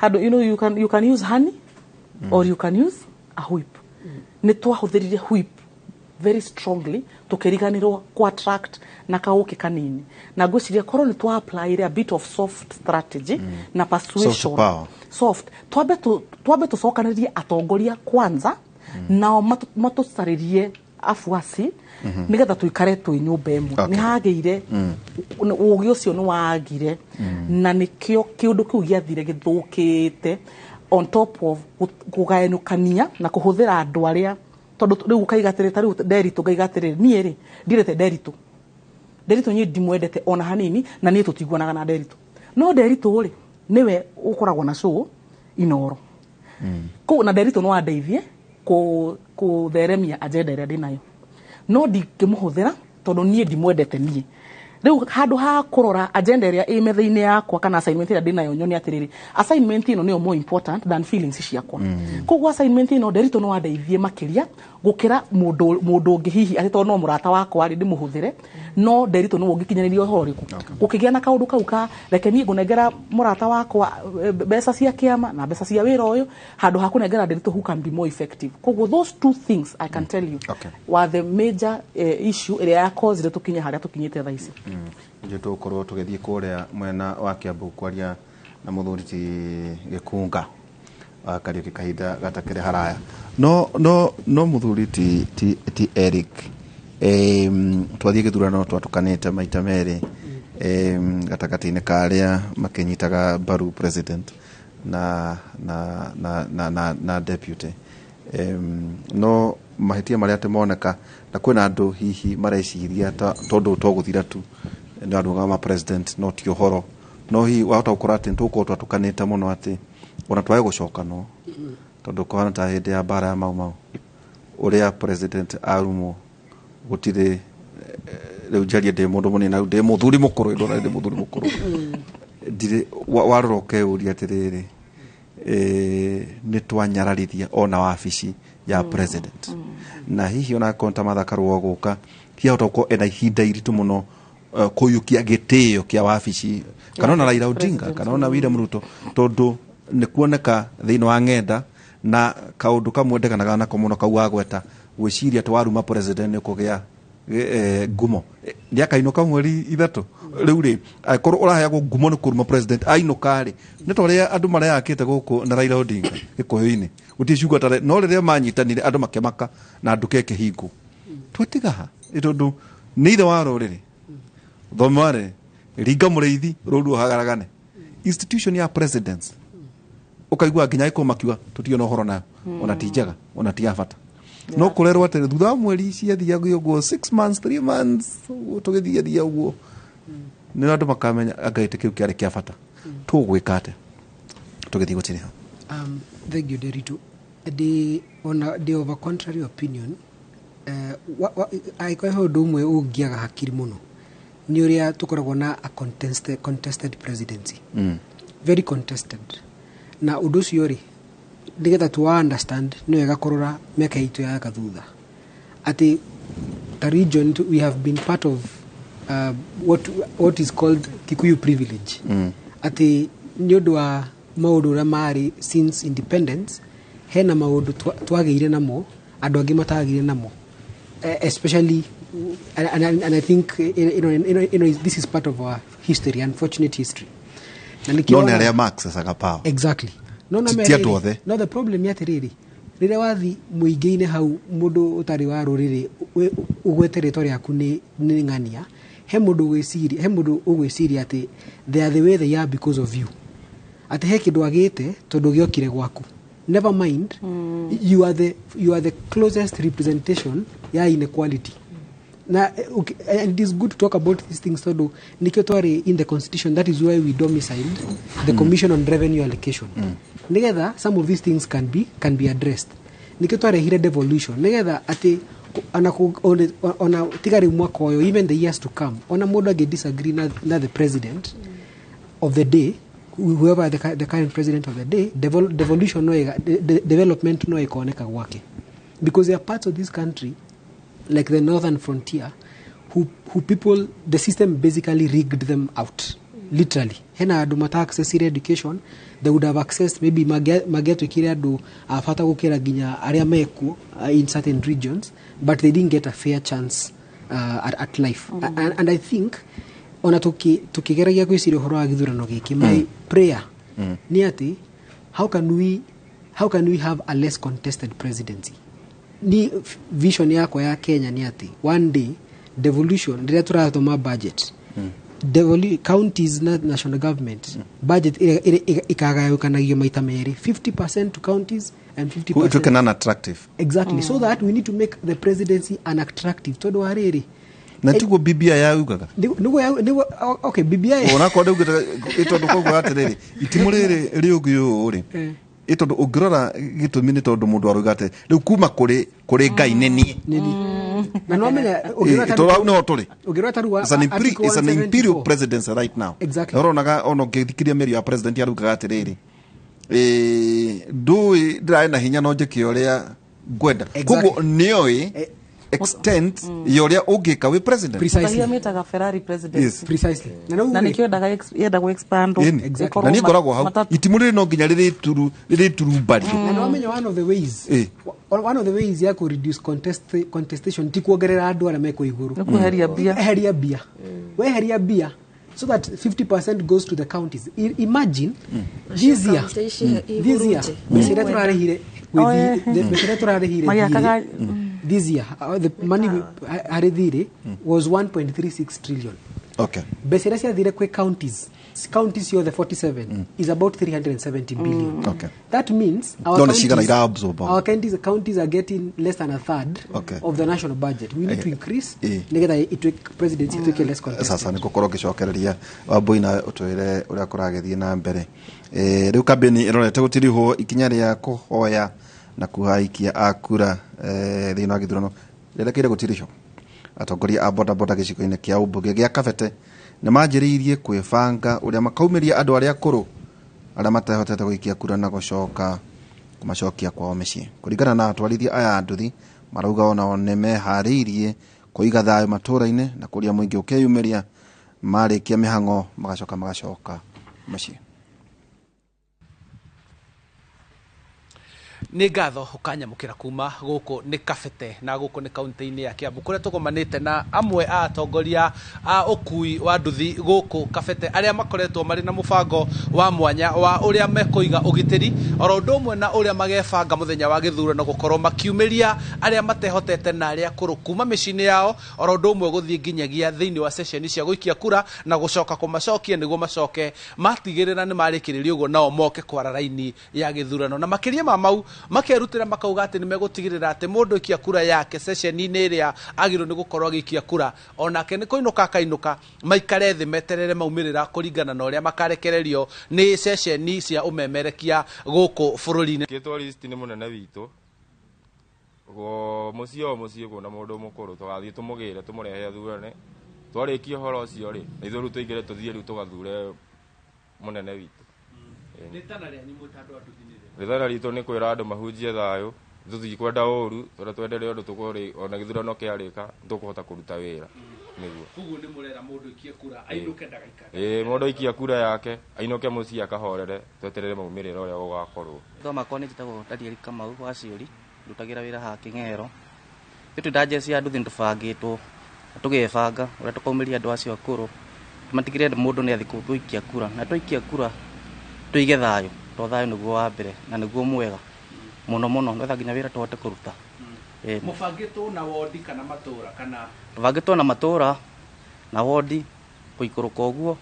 Speaker 2: handũ you can use honey or you can use a whip. Nĩ twahũthĩrire whip very strongly, tukiriganirwo ku attract na kaũkĩ kanini, na ngwĩciria korwo nĩ twa apply a bit of soft strategy na persuasion.
Speaker 1: Soft power.
Speaker 2: Soft, twambe tũcokanĩrie atongoria kwanza, nao matũcarĩrie afuasi nĩgetha tũikare twĩ nyũmba ĩmwe. Nĩ hagĩire ũgĩ ũcio nĩ wagire, na nĩkĩo kĩũndũ kĩu gĩathire gĩthũkĩte, on top of kũgayanũkania na kũhũthĩra andũ arĩa, tondũ rĩu ũkaiga atĩrĩ, ta rĩu Nderitu, ngaiga atĩrĩrĩ, niĩ rĩ, ndiendete Nderitu. Nderitu niĩ ndimwendete ona hanini, na niĩ tũtiguanaga na Nderitu, no Nderitu rĩ, nĩwe ũkoragwo na show Inoro kũu, na Nderitu no andeithie kũtheremia agenda ĩrĩa ndĩnayo, no ndingĩmũhũthĩra tondũ niĩ ndimwendete. Niĩ rĩu handũ ha kũrora agenda ĩrĩa ĩ metha-inĩ yakwa kana assignment ĩrĩa ndĩnayo, nyone atĩrĩrĩ, assignment ĩno nĩyo more important than feelings ciakwa. Koguo assignment ĩno, Nderitu no andeithie makĩria gũkĩra mũndũ ũngĩ, hihi atĩ tondũ no mũrata wakwa rĩ, ndĩmũhũthĩre, no Nderitu nĩwe ũngĩkinyanĩria ũhoro ũrĩkũ. Gũkĩgĩa na kaũndũ kau ka reke niĩ ngũnengera mũrata wakwa mbeca cia kĩama na mbeca cia wĩra ũyũ, handũ ha kũnengera Nderitu, who can be more effective. Koguo those two things, I can tell you, were the major issue ĩrĩa yakozire tũkinye harĩa tũkinyĩte thaa ici.
Speaker 1: Ithuĩ tũgũkorwo tũgĩthiĩ kũrĩa mwena wa Kiambu kwaria na mũthuri ti Gĩkunga wa Kariũki kahinda gatakĩrĩ haraya, no mũthuri ti Eric, twathiĩ gĩthurano twatũkanĩte maita merĩ, gatagatĩ-inĩ ka arĩa makĩnyitaga mbaru president na deputy, no mahĩtia marĩa atĩ moneka na kwĩna andũ hihi mareciria ta tondũ to gũthira tu nĩ andũ ma president, no ti ũhoro, no hihi wahota gũkora atĩ nĩtũgũkorwo twatũkanĩte mũno atĩ ona twage gũcokanwo, tondũ kũhana ta hĩndĩ ya mbara ya Mau Mau, ũrĩa president arumwo gũtirĩ rĩu njarie ndĩ mũndũ mũnini na rĩu ndĩ mũthuri mũkũrũ, ndona ndĩ mũthuri mũkũrũ, ndirĩ warora ũkeyũria atĩrĩrĩ, nĩ twanyararithia ona wabici ya president, na hihi ona akorwo ta Martha Karua gũka, hihi ahota gũkorwo ena ihinda iritũ mũno kũiyũkia gĩtĩo kĩa wabici, kana ona Raila Odinga, kana ona William Ruto, tondũ nĩ kuoneka thĩinĩ wa ng'enda na kaũndũ kamwe ndeganaga nako mũno kau wagweta, gwĩciria atĩ waruma president nĩ ũkũgĩa ngumo. Nĩ akainũka mweri 3 rĩu rĩ, angĩkorwo ũraheagwo ngumo nĩ kũruma president ainũka rĩ, nĩ ta ũrĩa andũ mareyakĩte gũkũ na Raila Odinga gĩkũyũ-inĩ, gũtirĩ ciugo tare, no rĩrĩa manyitanire andũ makĩmaka na nduka ĩkĩhingwo. Twatiga ha? Nĩ tondũ nĩ ithe wa rũrĩrĩ, thome warĩ ringa mũrĩithi rũru ũhagaragane institution ya presidents, ũkaigua nginya agĩkũyũ makiuga tũtirĩ na ũhoro nayo, ona ti njega, ona ti ya bata, no kũrerwo atĩ thutha wa mweri ciathiaga ũguo, 6 months, 3 months, ũguo tũgĩthiathia ũguo, nĩ andũ makamenya anga gĩtĩ kĩu kĩarĩ kĩa bata. Tũgwĩka atĩa tũgĩthiĩ gũtirĩ?
Speaker 4: Thank you, Nderitu. The, on a, the of a contrary opinion, angĩkorwo he ũndũ ũmwe ũngiaga hakiri mũno nĩ ũrĩa tũkoragwo na a contested presidency, very contested, na ũndũ ũcio rĩ, nĩgetha tũ understand nĩ wega kũrora mĩaka itũ ya gathutha, atĩ ta region we have been part of what is called Kikuyu privilege, atĩ nĩ ũndũ wa maũndũ ũrĩa marĩ since independence, hena maũndũ twagĩire namo andũ angĩ matagĩire namo, especially and I think this is part of our history, unfortunate history. Na nĩkĩo
Speaker 1: No nĩ arĩa ma-accessaga power.
Speaker 4: Exactly. No na
Speaker 1: Ti andũ othe.
Speaker 4: No the problem nĩ atĩrĩrĩ, rĩrĩa wathi mũingĩ-inĩ hau, mũndũ ũtarĩ wa rũrĩrĩ ũgwete rĩtwa rĩaku nĩ ng'ania, he mũndũ ũgwĩciria atĩ they are the way they are because of you, atĩ he kĩndũ agĩte tondũ gĩokire gwaku. Never mind, you are the closest representation ya inequality. Na okay, and it is good to talk about these things tondu nikio twari in the constitution. That is why we domiciled the Commission on Revenue Allocation, nigetha some of these things can be addressed. Nikio twarehire devolution, nigetha ati ona tiga riu mwaka ũyũ, even the years to come, ona mũndũ angĩ disagree na the president of the day, whoever the current president of the day, devolution no development no ĩkoneka gwake, because there are parts of this country like the northern frontier who people, the system basically rigged them out, literally. Hena andũ mata accessire education they would have accessed. Maybe mangĩatuĩkire andũ a bata gũkĩra nginya arĩa mekuo in certain regions, but they didn't get a fair chance at life. And I think ona tukigeragia gwĩciria ũhoro wa gĩthurano gĩkĩ, my prayer nĩ atĩ how can we have a less contested presidency? Ni vision yakwa ya Kenya nĩ atĩ one day devolution, rĩrĩa tũratũma budget, counties na national government budget ikagayũkanagio maita merĩ, 50% to counties and 50%
Speaker 1: Ituĩke non-attractive.
Speaker 4: Exactly. So that we need to make the presidency unattractive tondũ wa rĩrĩ
Speaker 1: Na tiguo BBI yaugaga?
Speaker 4: Nĩguo, okay, BBI.
Speaker 1: Onakorwo ndaugĩte tondũ koguo atĩrĩrĩ, itimũ rĩrĩ rĩũgi ũũ rĩ, ĩ tondũ ũngĩrora gĩtũmi nĩ tondũ mũndũ arauga atĩ rĩu kuma kũrĩ Ngai nĩ niĩ.
Speaker 4: Na no menya
Speaker 1: Tondũ hau nĩho tũrĩ.
Speaker 4: Ũngĩrora ta rĩu
Speaker 1: It's an
Speaker 4: Article
Speaker 1: it's an imperial
Speaker 4: 174.
Speaker 1: presidency right now.
Speaker 4: Exactly.
Speaker 1: Ũronaga ona ũngĩthikĩria mĩario ya president araugaga atĩrĩrĩ, ndũĩ ndĩrarĩ na hinya no njĩke ũrĩa ngwenda. Koguo nĩoĩ extent ya ũrĩa ũngĩka wĩ president.
Speaker 2: Mutahia mĩtaga Ferrari president.
Speaker 1: Yes.
Speaker 4: Precisely.
Speaker 2: Na nĩkĩo yendaga expand.
Speaker 1: Ĩni.
Speaker 2: Ĩkorwo
Speaker 1: Na niĩ ngoragwo hau
Speaker 2: matatũ.
Speaker 1: Itimũ rĩrĩ no nginya rĩrĩturumbario.
Speaker 4: Na nĩwamenya one of the ways one of the ways ya ku reduce contestation ti kuongerera andũ arĩa mekwo igũrũ.
Speaker 2: Nĩ kweheria mbia.
Speaker 4: Eheria mbia. Weheria mbia so that 50% goes to the counties. Imagine this year,
Speaker 3: County ici
Speaker 4: this year
Speaker 3: ihurunje.
Speaker 4: mbeca iria tũrarĩhire
Speaker 2: Oh,
Speaker 4: mbeca iria tũrarĩhire
Speaker 2: Magĩakaga-
Speaker 4: thirĩ this year, the money harĩ thirĩ was 1.36 trillion. Mbeca iria ciathire kwĩ counties ciothe 47 is about 370 billion. That means our
Speaker 1: No nĩ cigana
Speaker 4: counties,
Speaker 1: iraabsorb?
Speaker 4: our counties are getting less than a third of the national budget. We need to increase nigetha ituĩke presidency ituĩke less contested.
Speaker 1: Sasa nä gåkorwo ngä cokereria Wambui na å twä re å rä a kå ragäthiä na mbere. Rä u kambeni ärorete gå tirihwo ikinya rä a kå hoya na kuhaikia a kura thä inä wa gä thurano rĩrekeire gũtirihwo. Atongoria a bodaboda gĩcigo-inĩ kĩa ũmbunge gĩa Kabete nĩ manjĩrĩirie kwĩbanga ũrĩa makaumĩria andũ arĩa akũrũ arĩa matehotete gũikia kura na gũcoka kũmacokia kwao mĩciĩ. Kũringana na atwarithia aya a nduthi, marauga onao nĩ meharĩirie kũiga thayũ matũra-inĩ na kũria mũingĩ ũkeyumĩria marĩkia mĩhang'o magacoka mũciĩ.
Speaker 5: Nĩ ngatho ũkanyamũkĩra kuma gũkũ nĩ Kabete, na gũkũ nĩ kaunti-inĩ ya Kiambu kũrĩa tũgomanĩte na amwe a atongoria a ũkui wa nduthi gũkũ Kabete arĩa makoretwo marĩ na mũbango wa mwanya wa ũrĩa mekũiga ũgitĩri oro ũndũ ũmwe na ũrĩa magebanga mũthenya wa gĩthurano gũkorwo makiumĩria arĩa matehotete na arĩa akũrũ kuma mĩciĩ-inĩ yao oro ũndũ ũmwe gũthiĩ nginyagia thĩinĩ wa ceceni cia gũikia kura na gũcoka kũmacokia nĩguo macoke matigĩrĩra nĩ marĩkĩrĩria ũguo nao moke kwara raini ya gĩthurano. Na makĩria ma mau makerutĩra makauga atĩ nĩ megũtigĩrĩra atĩ mũndũ aikia kura yake ceceni-inĩ ĩrĩa agĩrĩirwo nĩ gũkorwo agĩikia kura onake nĩ kũinũka akainũka, maikare thĩ meterere maumĩrĩra kũringana na ũrĩa makarekererio nĩ ceceni cia ũmemerekia gũkũ bũrũri-inĩ.
Speaker 6: Kĩtwo list nĩ mũnene witũ go mũciĩ o mũciĩ kwĩna mũndũ mũkũrũ, tũgathiĩ tũmũgĩre tũmũrehe athurane. Twarĩkia ũhoro ũcio rĩ, na ithuĩ rĩu tũingĩre tũthiĩ rĩu tũgathure mũnene witũ. Rĩthana ritũ nĩ kwĩra andũ mahunjie thayũ, tũtikwenda ũru, tũrĩa twendere ũndũ tũkũrĩ ona gĩthurano kĩarĩka nĩtũkũhota kũruta wĩra nĩguo.
Speaker 5: Koguo nĩ mũrera mũndũ aikie kura ainũke ndagaikare?
Speaker 6: Ĩĩ, mũndũ aikia kura yake ainũke mũciĩ akahorere, tweterere maumĩrĩra ũrĩa gũgakorwo.
Speaker 7: Rĩtwa makwa nĩ njĩtagwo Daniel Kamau wa Ciũri, ndutagĩra wĩra haha Kĩng'ero. Ithuĩ ta njeci ya nduthi nĩtũbangĩtwo na tũgebanga ũrĩa tũkaumĩria andũ acio akũrũ tũmatigĩrĩre mũndũ nĩ athiĩ gũikia kura, na twaikia kura tũige thayũ to thayũ nĩguo wa mbere na nĩguo mwega mũno mũno nĩgetha nginya wĩra tũhote kũruta. Ĩĩ.
Speaker 5: Mũbangĩtwo na wondi kana matũra kana?
Speaker 7: Tũbangĩtwo na matũra na wondi gũikũrũka ũguo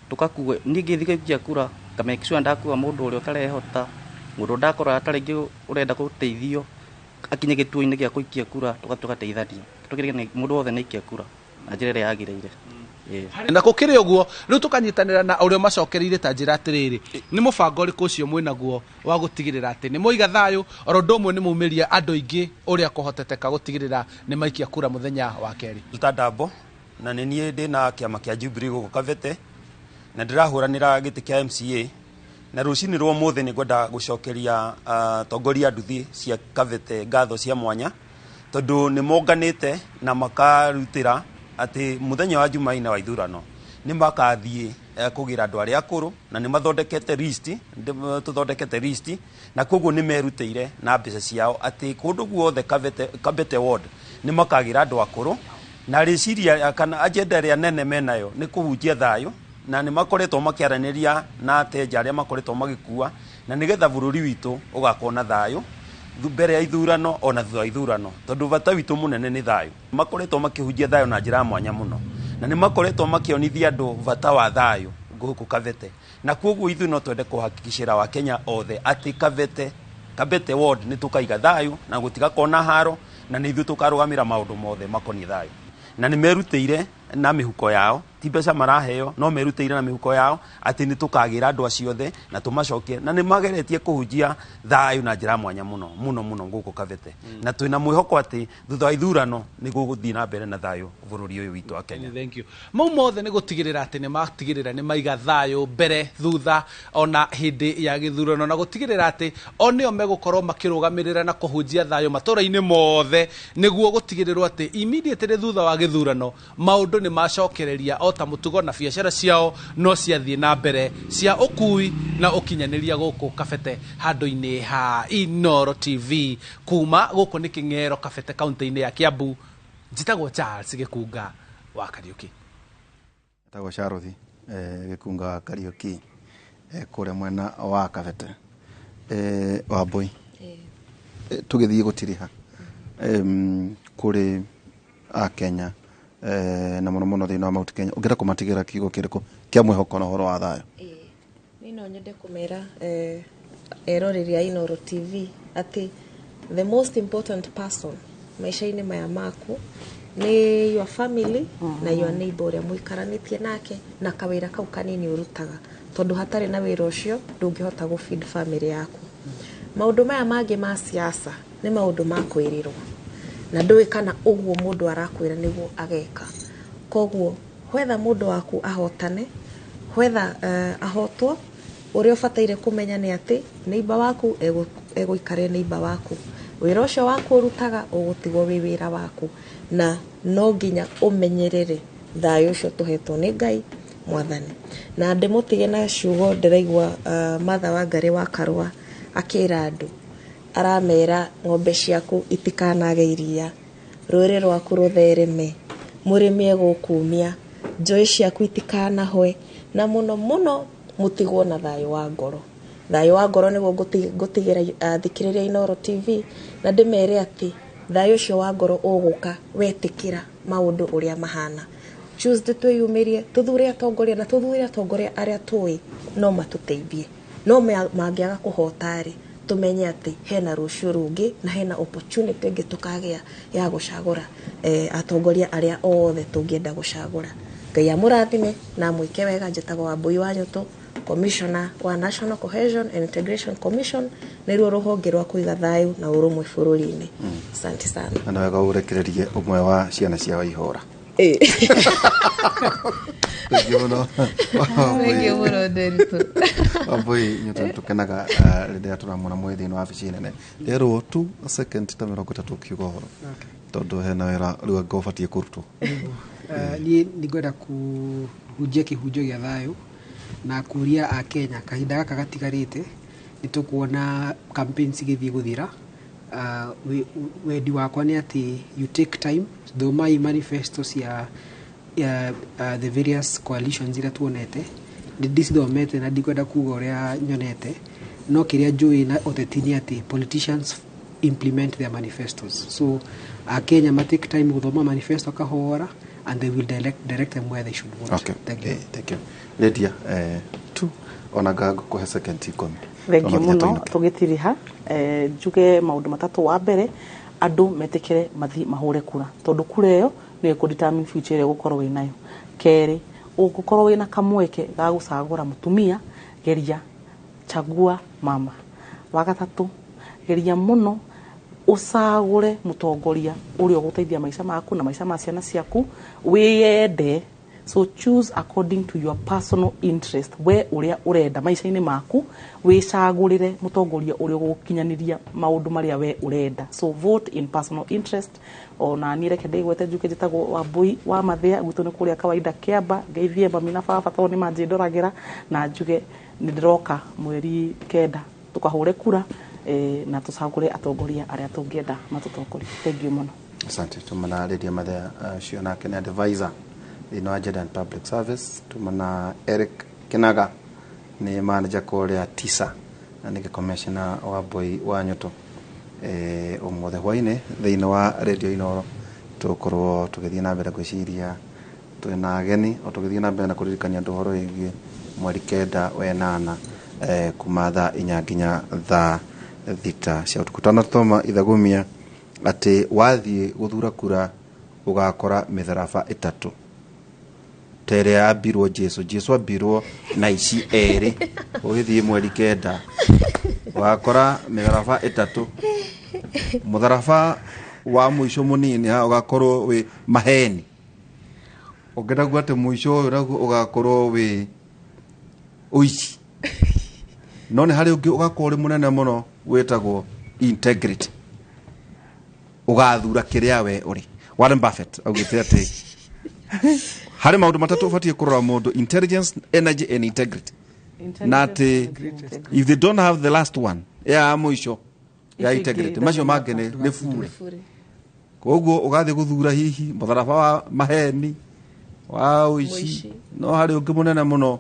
Speaker 7: tũgakua. Niĩ ngĩthiĩ gũikia kura nga make sure ndakua mũndũ ũrĩa ũtarehota Mũndũ ndakora ta rĩngĩ ũrenda gũteithio akinye gĩtuo-inĩ gĩa gũikia kura tũgateithania. Tũgerie mũndũ wothe nĩ aikia kura na njĩra ĩrĩa yagĩrĩire.
Speaker 5: Na gũkĩrĩ ũguo rĩu tũkanyitanĩra na ũrĩa macokereire ta njĩra atĩrĩrĩ, nĩ mũbango ũrĩkũ ũcio mwĩnaguo wa gũtigĩrĩra atĩ nĩ mwaiga thayũ oro ũndũ ũmwe nĩ maumĩria andũ aingĩ ũrĩa kũhoteteka gũtigĩrĩra nĩ maikia kura mũthenya wa kerĩ?
Speaker 3: Ndabo na nĩ niĩ ndĩna kĩama kĩa Jubilee gũkũ Kabete na ndĩrahũranĩra gĩtĩ kĩa MCA na rũcinĩ rwa ũmũthĩ nĩ ngwenda gũcokeria atongoria a nduthi cia Kabete ngatho cia mwanya tondũ nĩ monganĩte na makarutĩra atĩ mũthenya wa Jumaine wa ithurano nĩ makathiĩ kũgĩra andũ arĩa akũrũ na nĩ mathondekete list, tũthondekete list na koguo nĩ merutĩire na mbeca ciao atĩ kũndũ guothe Kabete ward nĩ makagĩra andũ akũrũ na rĩciria kana agenda ĩrĩa nene menayo nĩ kũhunjia thayũ na nĩ makoretwo makĩaranĩria na ateja arĩa makoretwo magĩkua na nĩgetha bũrũri witũ ũgakorwo na thayũ mbere ya ithurano ona thutha wa ithurano tondũ bata witũ mũnene nĩ thayũ. Makoretwo makĩhunjia thayũ na njĩra ya mwanya mũno na nĩ makoretwo makĩonithia andũ bata wa thayũ gũkũ Kabete na koguo ithuĩ no twende kũhakikicĩra wa Kenya othe atĩ Kabete ward nĩ tũkaiga thayũ na gũtigakorwo na haro na nĩ ithuĩ tũkarũgamĩra maũndũ mothe makoniĩ thayũ na nĩ merutĩire na mĩhuko yao, ti mbeca maraheo no merutĩire na mĩhuko yao atĩ nĩ tũkagĩra andũ acio othe na tũmacokie na nĩ mageretie kũhunjia thayũ na njĩra mwanya mũno mũno mũno gũkũ Kabete na twĩna mwĩhoko atĩ thutha wa ithurano nĩ gũgũthiĩ na mbere na thayũ bũrũri ũyũ witũ wa Kenya.
Speaker 5: Thank you. Mau mothe nĩ gũtigĩrĩra atĩ nĩ matigĩrĩra nĩ maiga thayũ mbere thutha ona hĩndĩ ya gĩthurano na gũtigĩrĩra atĩ o nĩo megũkorwo makĩrũgamĩrĩra na kũhunjia thayũ matũra-inĩ mothe nĩguo gũtigĩrĩrwo atĩ immediately thutha wa gĩthurano maũndũ nĩ macokereria o ta mũtugo na biacara ciao no ciathiĩ na mbere cia ũkui na ũkinyanĩria gũkũ Kabete handũ-inĩ ha Inooro TV kuma gũkũ nĩ Kĩng'ero Kabete kaunti-inĩ ya Kiambu. Njĩtagwo Charles Gĩkunga wa Kariũki.
Speaker 1: Njĩtagwo Charles Gĩkunga wa Kariũki kũrĩa mwena wa Kabete. Wambui, tũgĩthiĩ gũtiriha kũrĩ a Kenya na mũno mũno thĩinĩ wa Mount Kenya, ũngĩenda kũmatigĩra kiugo kĩrĩkũ kĩa mwĩhoko na ũhoro wa thayũ?
Speaker 8: Niĩ no nyende kũmera eroreri a Inooro TV atĩ the most important person maica-inĩ maya maku nĩ your family na your neighbor ũrĩa mũikaranĩtie nake na kawĩra kau kanini ũrutaga, tondũ hatarĩ na wĩra ũcio ndũngĩhota gũ feed family yaku. Maũndũ maya mangĩ ma siasa nĩ maũndũ ma kwĩrĩrwo na ndũĩ kana ũguo mũndũ arakwĩra nĩguo ageka. Koguo whether mũndũ waku ahotane, whether ahotwo, ũrĩa ũbataire kũmenya nĩ atĩ neighbor waku egũikara neighbor waku, wĩra ũcio waku ũrutaga ũgũtigwo wĩ wĩra waku, na no nginya ũmenyerere thayũ ũcio tũhetwo nĩ Ngai mwathani. Na ndĩmũtige na ciugo ndĩraigua Martha Wangari wa Karũa akĩra andũ, aramera ng'ombe ciaku itikanage iria, rũrĩrĩ rwaku rũthereme, mũrĩmi egũkumia, njũĩ ciaku itikanahwe, na mũno mũno mũtigwo na thayũ wa ngoro. Thayũ wa ngoro nĩguo ngũtigĩra thikĩrĩria Inooro TV na ndĩmere atĩ thayũ ũcio wa ngoro ũgũka wetĩkĩra maũndũ ũrĩa mahana. Tuesday twĩyumĩrie, tũthure atongoria na tũthure atongoria arĩa tũĩ no matũteithie, no mangĩaga kũhota rĩ, tũmenye atĩ hena rũciũ rũngĩ na hena opportunity ĩngĩ tũkagĩa ya gũcagũra atongoria arĩa othe tũngĩenda gũcagũra. Ngai amũrathime na amwĩke wega. Njĩtagwo Wambui wa Nyũtũ, Commissioner wa National Cohesion and Integration Commission, nĩruo rũhonge rwa kũiga thayũ na ũrũmwe bũrũri-inĩ. Asante sana.
Speaker 1: Na wega ũrekererie ũmwe wa ciana cia Waihũra. Thengiũ mũno.
Speaker 8: Thengiũ mũno Nderitu.
Speaker 1: Wambui Nyũtũ, nĩtũkenaga rĩrĩa tũramuona mwĩ thĩinĩ wa wabici nene. Nderwo tu second ta 30 ũkiuga ũhoro tondũ hena wĩra rĩu anga ũbatiĩ kũrutwo.
Speaker 4: Niĩ nĩngwenda kũhunjia kĩhunjio gĩa thayũ na kũria a Kenya kahinda gaka gatigarĩte nĩ tũkuona campaigns igĩthiĩ gũthira. Wendi wakwa nĩ atĩ you take time, thomai manifesto cia the various coalitions iria tuonete, nĩ ndicithomete na ndikwenda kuga ũrĩa nyonete, no kĩrĩa njũĩ na ũteti nĩ atĩ politicians implement their manifestos. So Kenya ma take time gũthoma manifesto kahora and they will direct them where they should vote.
Speaker 1: Okay.
Speaker 4: Thank you.
Speaker 1: Thank you. Lydia, tu Ona ngũkũhe second 10.
Speaker 2: Thengiũ mũno. Tũgĩtiriha, njuge maũndũ matatũ. Wa mbere, andũ metĩkĩre mathiĩ mahũre kura, tondũ kura ĩyo nĩyo ĩkũ determine future ĩrĩa ũgũkorwo wĩnayo. Kerĩ, ũngĩkorwo wĩna kamweke ga gũcagũra mũtumia, geria, chagua mama. Wa gatatũ, geria mũno ũcagũre mũtongoria ũrĩa ũgũteithia maica maku na maica ma ciana ciaku. Wĩyende, so choose according to your personal interest. We ũrĩa ũrenda maica-inĩ maku, wĩcagũrĩre mũtongoria ũrĩa ũgũkinyanĩria maũndũ marĩa we ũrenda. So vote in personal interest. Ona niĩ reke ndĩgwete, njuke njĩtagwo Wambui wa Mathĩa, gwitũ nĩ kũrĩa kawaida Kĩamba. Ngeithie mami na baba tondũ nĩ manjĩndoragĩra, na njuge nĩ ndĩroka mweri 9 tũkahũre kura, na tũcagũre atongoria arĩa tũngĩenda matũtongorie. Thank you mũno.
Speaker 1: Asante. Tumana Lydia Mathea, cio nake nĩ advisor thĩinĩ wa Gender and Public Service. Tumana Eric Kinaga, nĩ manager kũrĩa TISA, na nĩke commissioner wa Mbui wa Nyoto. Ũmũthĩ hwainĩ thĩinĩ wa Radio Inoro tũgũkorwo tũgĩthiĩ na mbere gwĩciria twĩna ageni, o tũgĩthiĩ na mbere na kũririkania andũ ũhoro wĩgiĩ mweri 9 wa 8, kuma thaa 4 nginya thaa 6 cia ũtukũ. Tanathoma ithagumia atĩ wathiĩ gũthura kura ũgakora mĩtharaba ĩtatũ ta ĩrĩa yambirwo Jesu. Jesu ambirwo na ici erĩ. Ũgĩthiĩ mweri 9 ũgakora mĩtharaba ĩtatũ. Mũtharaba wa mũico mũnini haha ũgakorwo wĩ maheni, ũngĩ naguo atĩ mũico ũyũ naguo ũgakorwo wĩ ũici, no nĩ harĩ ũngĩ ũgakorwo ũrĩ mũnene mũno wĩtagwo integrity. Ũgathura kĩrĩa we ũrĩ. Warren Buffett augĩte atĩ harĩ maũndũ matatũ ũbatiĩ kũrora mũndũ: intelligence, energy and integrity, na atĩ if they don't have the last one, ya mũico ya
Speaker 2: Icio ingĩ
Speaker 1: integrity, macio mangĩ nĩ bure.
Speaker 8: Bure.
Speaker 1: Koguo ũgathiĩ gũthura hihi mũtharaba wa maheni, wa ũici,
Speaker 8: Mũici.
Speaker 1: no harĩ ũngĩ mũnene mũno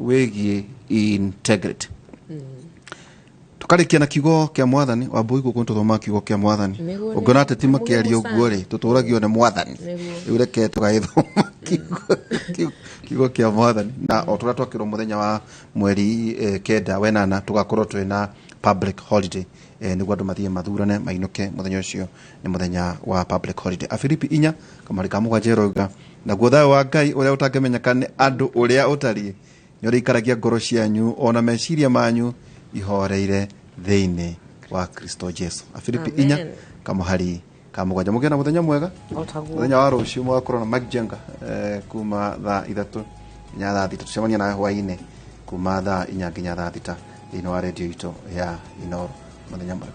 Speaker 1: wĩgiĩ integrity. Tukarĩkia na kiugo kĩa mwathani. Wambui, gũkũ nĩtũthomaga kiugo kĩa mwathani.
Speaker 8: Nĩguo.
Speaker 1: Ũngĩona ateti
Speaker 8: Nĩ
Speaker 1: makĩaria
Speaker 8: mũhimu
Speaker 1: ũguo rĩ,
Speaker 8: sana.
Speaker 1: tũtũragio nĩ mwathani.
Speaker 8: Nĩguo.
Speaker 1: Rĩu reke tũgagĩthoma kiugo kĩa mwathani, na o tũrĩa twakĩrwo mũthenya wa mweri 9 wa 8 tũgakorwo twĩna public holiday, nĩguo andũ mathiĩ mathurane mainũke. Mũthenya ũcio nĩ mũthenya wa public holiday. Afilipi 4 kamari ka 7 ĩroiga, naguo thayũ wa Ngai ũrĩa ũtangĩmenyeka nĩ andũ ũrĩa ũtariĩ nĩ ũrĩikaragia ngoro cianyu ona meciria manyu ihoreire thĩinĩ wa Kristo Jesu. Afilipi
Speaker 8: Amen.
Speaker 1: 4 kamũhari ka 7. Mũgĩe na mũthenya mwega.
Speaker 2: O taguo.
Speaker 1: Mũthenya wa rũciũ mũgakorwo na Mike Jenga, kuma thaa 3 nginya thaa 6. Tũcemania nawe hwainĩ kuma thaa 4 nginya thaa 6 thĩinĩ wa redio itũ ya Inoro. Mũthenya mwega.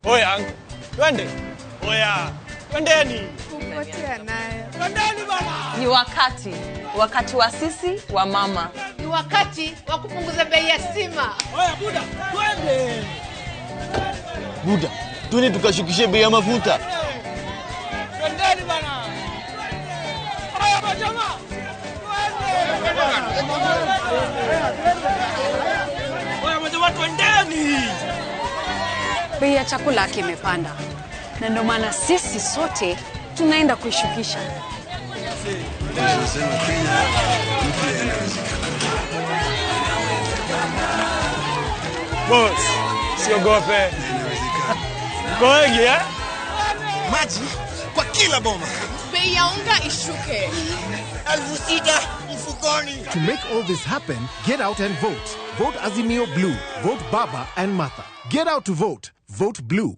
Speaker 10: Oya, twende. Oya, twendeni.
Speaker 12: Twendeni bana. Ni wakati wa sisi wa mama.
Speaker 13: Ni wakati wa kupunguza bei ya stima.
Speaker 10: Oya buda, twende.
Speaker 14: Buda, twende tukashukishe bei ya mafuta.
Speaker 10: Twendeni bana. Oya majamaa. Oya majamaa, twendeni.
Speaker 15: Bei ya chakula kimepanda, na ndio maana sisi sote tunaenda kuishukisha.
Speaker 17: Tunasema Kenya mpya inawezekana.
Speaker 10: Boss, siogope. Mko wengi eh?
Speaker 24: Maji kwa kila boma.
Speaker 13: Bei ya unga ishuke.
Speaker 24: 6,000 mfukoni.
Speaker 16: To make all this happen, get out and vote. Vote Azimio Blue. Vote Baba and Martha. Get out to vote. Vote Blue.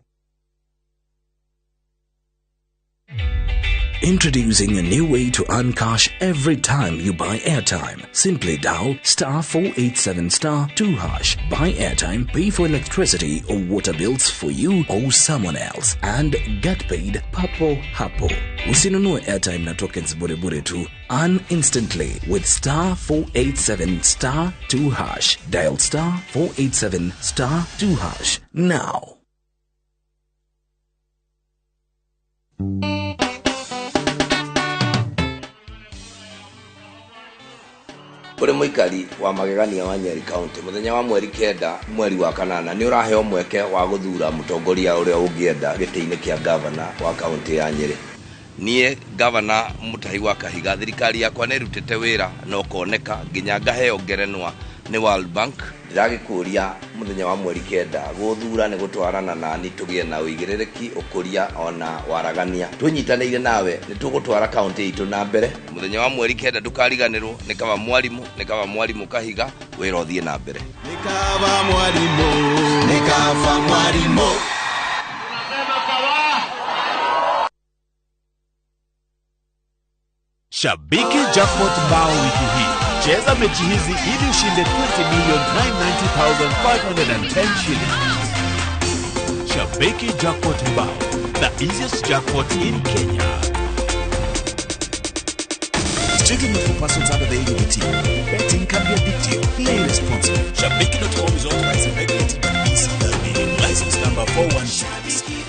Speaker 9: Introducing a new way to earn cash every time you buy airtime. Simply dial star 487 star 2 hash. Buy airtime, pay for electricity or water bills for you or someone else, and get paid papo hapo. Usinunue airtime na tokens bure bure tu. Earn instantly with star 487 star 2 hash. Dial star 487 star 2 hash now.
Speaker 11: Uri muikari wa magegania wa Nyeri County muthenya wa mweri 9 mweri wa 8 ni uraheo mweke wa guthura mutongoria uria ungienda giti-ini kia governor wa county ya Nyeri. Nie governor Mutahi wa Kahiga, thirikari yakwa nĩ ĩrutĩte wĩra na ũkoneka nginya ngaheo ngerenwa nĩ World Bank. Ndĩragĩkũria mũthenya wa mweri 9 gũthura nĩ gũtwarana nani tũgĩe na ũigĩrĩrĩki, ũkũria ona waragania. Twĩnyitanĩire nawe nĩ tũgũtwara kaunti itũ na mbere. Mũthenya wa mweri 9 ndũkariganĩrwo, nĩ kaba mwarimũ, nĩ kaba mwarimũ Kahiga, wĩra ũthiĩ na mbere.
Speaker 18: Nĩ kaba mwarimũ, nĩ kaba mwarimũ.
Speaker 19: Shabiki Jackpot Mbao wiki hii. Cheza mechi hizi ili ushinde 20,990,510 shillings. Shabiki Jackpot Mbao, the easiest jackpot in Kenya.
Speaker 22: Strictly not for persons under the age of 18. Betting can be addictive. Play responsibly. Shabiki.com is authorized and regulated by BCLB. License number 416.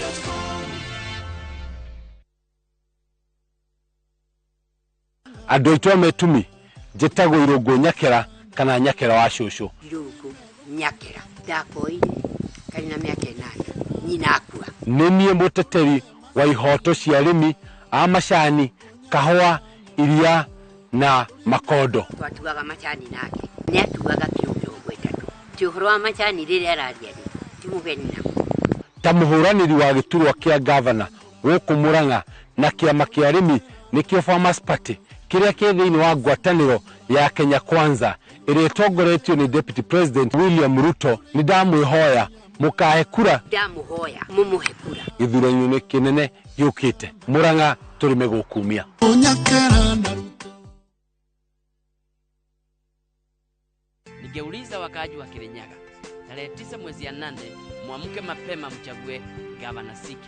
Speaker 23: Andũ aitũ a metumi njĩtagwo Irũngũ Nyakera kana Nyakera wa cũcũ.
Speaker 24: Irũngũ Nyakera ndakoire karĩ na mĩaka 8 nyina akua.
Speaker 23: Nĩ niĩ mũteteri wa ihoto cia arĩmi a macani, kahũa, iria na makondo.
Speaker 24: Twatuaga macani nake nĩ atuaga kiro 30. Ti ũhoro wa macani rĩrĩa araria rĩ ti mũgeni namo.
Speaker 23: Ta mũhũranĩri wa gĩturwa kĩa gavana gũkũ Murang'a na kĩama kĩa arĩmi nĩkĩo Farmers Party kĩrĩa kĩ thĩinĩ wa ngwatanĩro ya Kenya Kwanza ĩrĩa ĩtongoretio nĩ Deputy President William Ruto, nĩ ndamwĩhoya mũkahe kura.
Speaker 24: Ndamũhoya mũmũhe kura
Speaker 23: gĩthurano-inĩ kĩnene gĩũkĩte. Murang'a tũrĩme gũkumia.
Speaker 25: Ningeuliza wakaaji wa Kirinyaga, tarehe 9 mwezi ya 8 muamke mapema mchague Governor CK.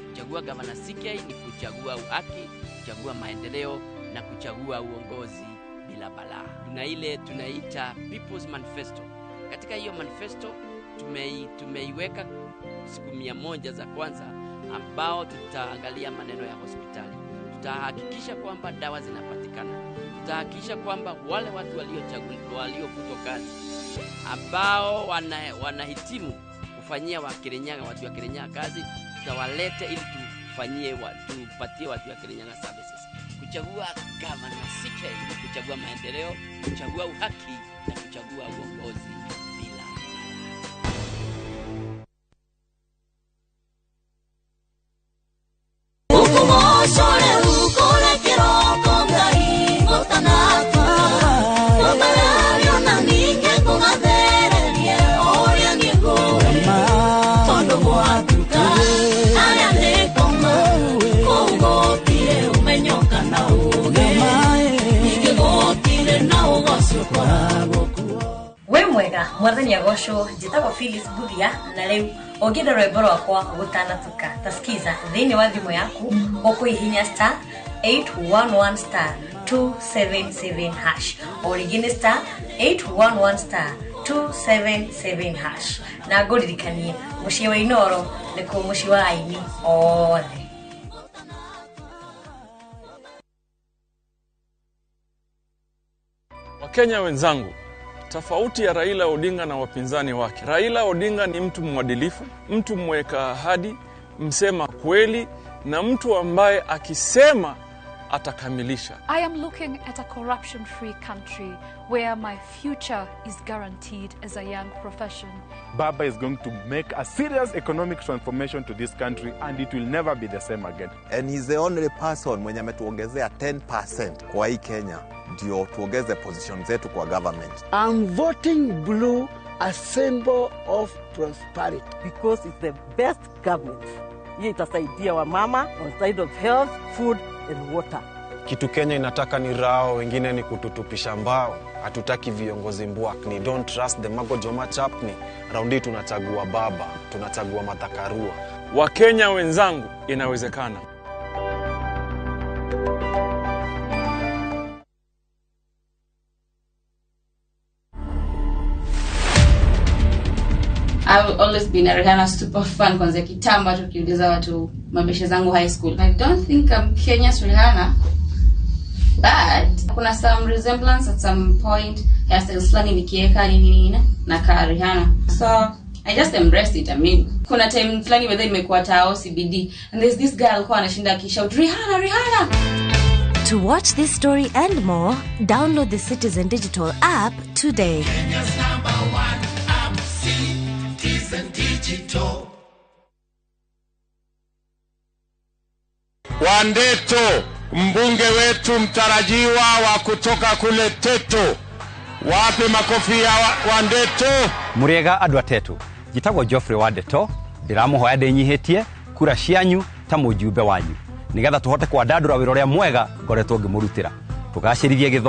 Speaker 25: Kuchagua Governor CK ni kuchagua uhaki, kuchagua maendeleo na kuchagua uongozi bila balaa. Tuna ile tunaita People's Manifesto. Katika hiyo manifesto tumeiweka siku 100 za kwanza ambao tutaangalia maneno ya hospitali. Tutahakikisha kwamba dawa zinapatikana. Tutahakikisha kwamba wale watu waliofutwa kazi ambao wanahitimu kufanyia wa Kirinyaga, watu wa Kirinyaga kazi, tutawalete ili tupatie watu wa Kirinyaga services. Kuchagua Governor CK ni kuchagua maendeleo, kuchagua uhaki na kuchagua uongozi bila
Speaker 26: We mwega mwathani agocwo, njĩtagwo Phyllis Buthia na rĩu ũngĩenda rwĩmbo rwakwa gũtanatuka tasikiza thĩinĩ wa thimũ yaku ũkũhihinya star 811 star 277 hash o rĩngĩ nĩ star 811 star 277 hash na ngũririkanie mũciĩ wa Inoro nĩkuo mũciĩ wa aini othe.
Speaker 20: Wakenya wenzangu, tofauti ya Raila Odinga na wapinzani wake. Raila Odinga ni mtu mwadilifu, mtu mweka ahadi, msema kweli na mtu ambaye akisema atakamilisha.
Speaker 21: I am looking at a corruption-free country where my future is guaranteed as a young profession.
Speaker 27: Baba is going to make a serious economic transformation to this country and it will never be the same again.
Speaker 28: And he's the only person mwenye ametuongezea 10% kwa hii Kenya ndio tuongeze position zetu kwa government.
Speaker 29: I'm voting blue, a symbol of prosperity.
Speaker 2: Because it's the best government. Hiyo itasaidia wamama on side of health, food
Speaker 1: and water.
Speaker 3: Kitu Kenya inataka ni rao, wengine ni kututupisha mbao. Hatutaki viongozi mbwakni, don't trust the magojoma chapni. Raundi tunachagua baba, tunachagua Martha Karua.
Speaker 20: Wakenya wenzangu, inawezekana.
Speaker 4: I've always been a Rihanna super fan kwanzia kitambo, hata ukiuliza watu mabeshe zangu high school. I don't think I'm Kenya's Rihanna, but kuna some resemblance at some point, hairstyles fulani nikieka nini nini na kaa Rihanna. So I just embraced it. I mean, kuna time fulani whether imekuwa tao CBD and there's this girl alikuwa anashinda akishout Rihanna Rihanna.
Speaker 26: To watch this story and more, download the Citizen Digital app today.
Speaker 18: Kenya's number one app, Citizen Digital.
Speaker 5: Wandeto, mbunge wetu mtarajiwa wa kutoka kule Teto. Wape makofi ya Wandeto.
Speaker 6: Muriega andu a Teto, njitagwo Geoffrey Wandeto, ndiramuhoya ndinyihitie kura cianyu ta mujumbe wanyu nigetha tuhote kwandandura wira uria mwega ngoretwo ngimurutira tugacirithie githomo.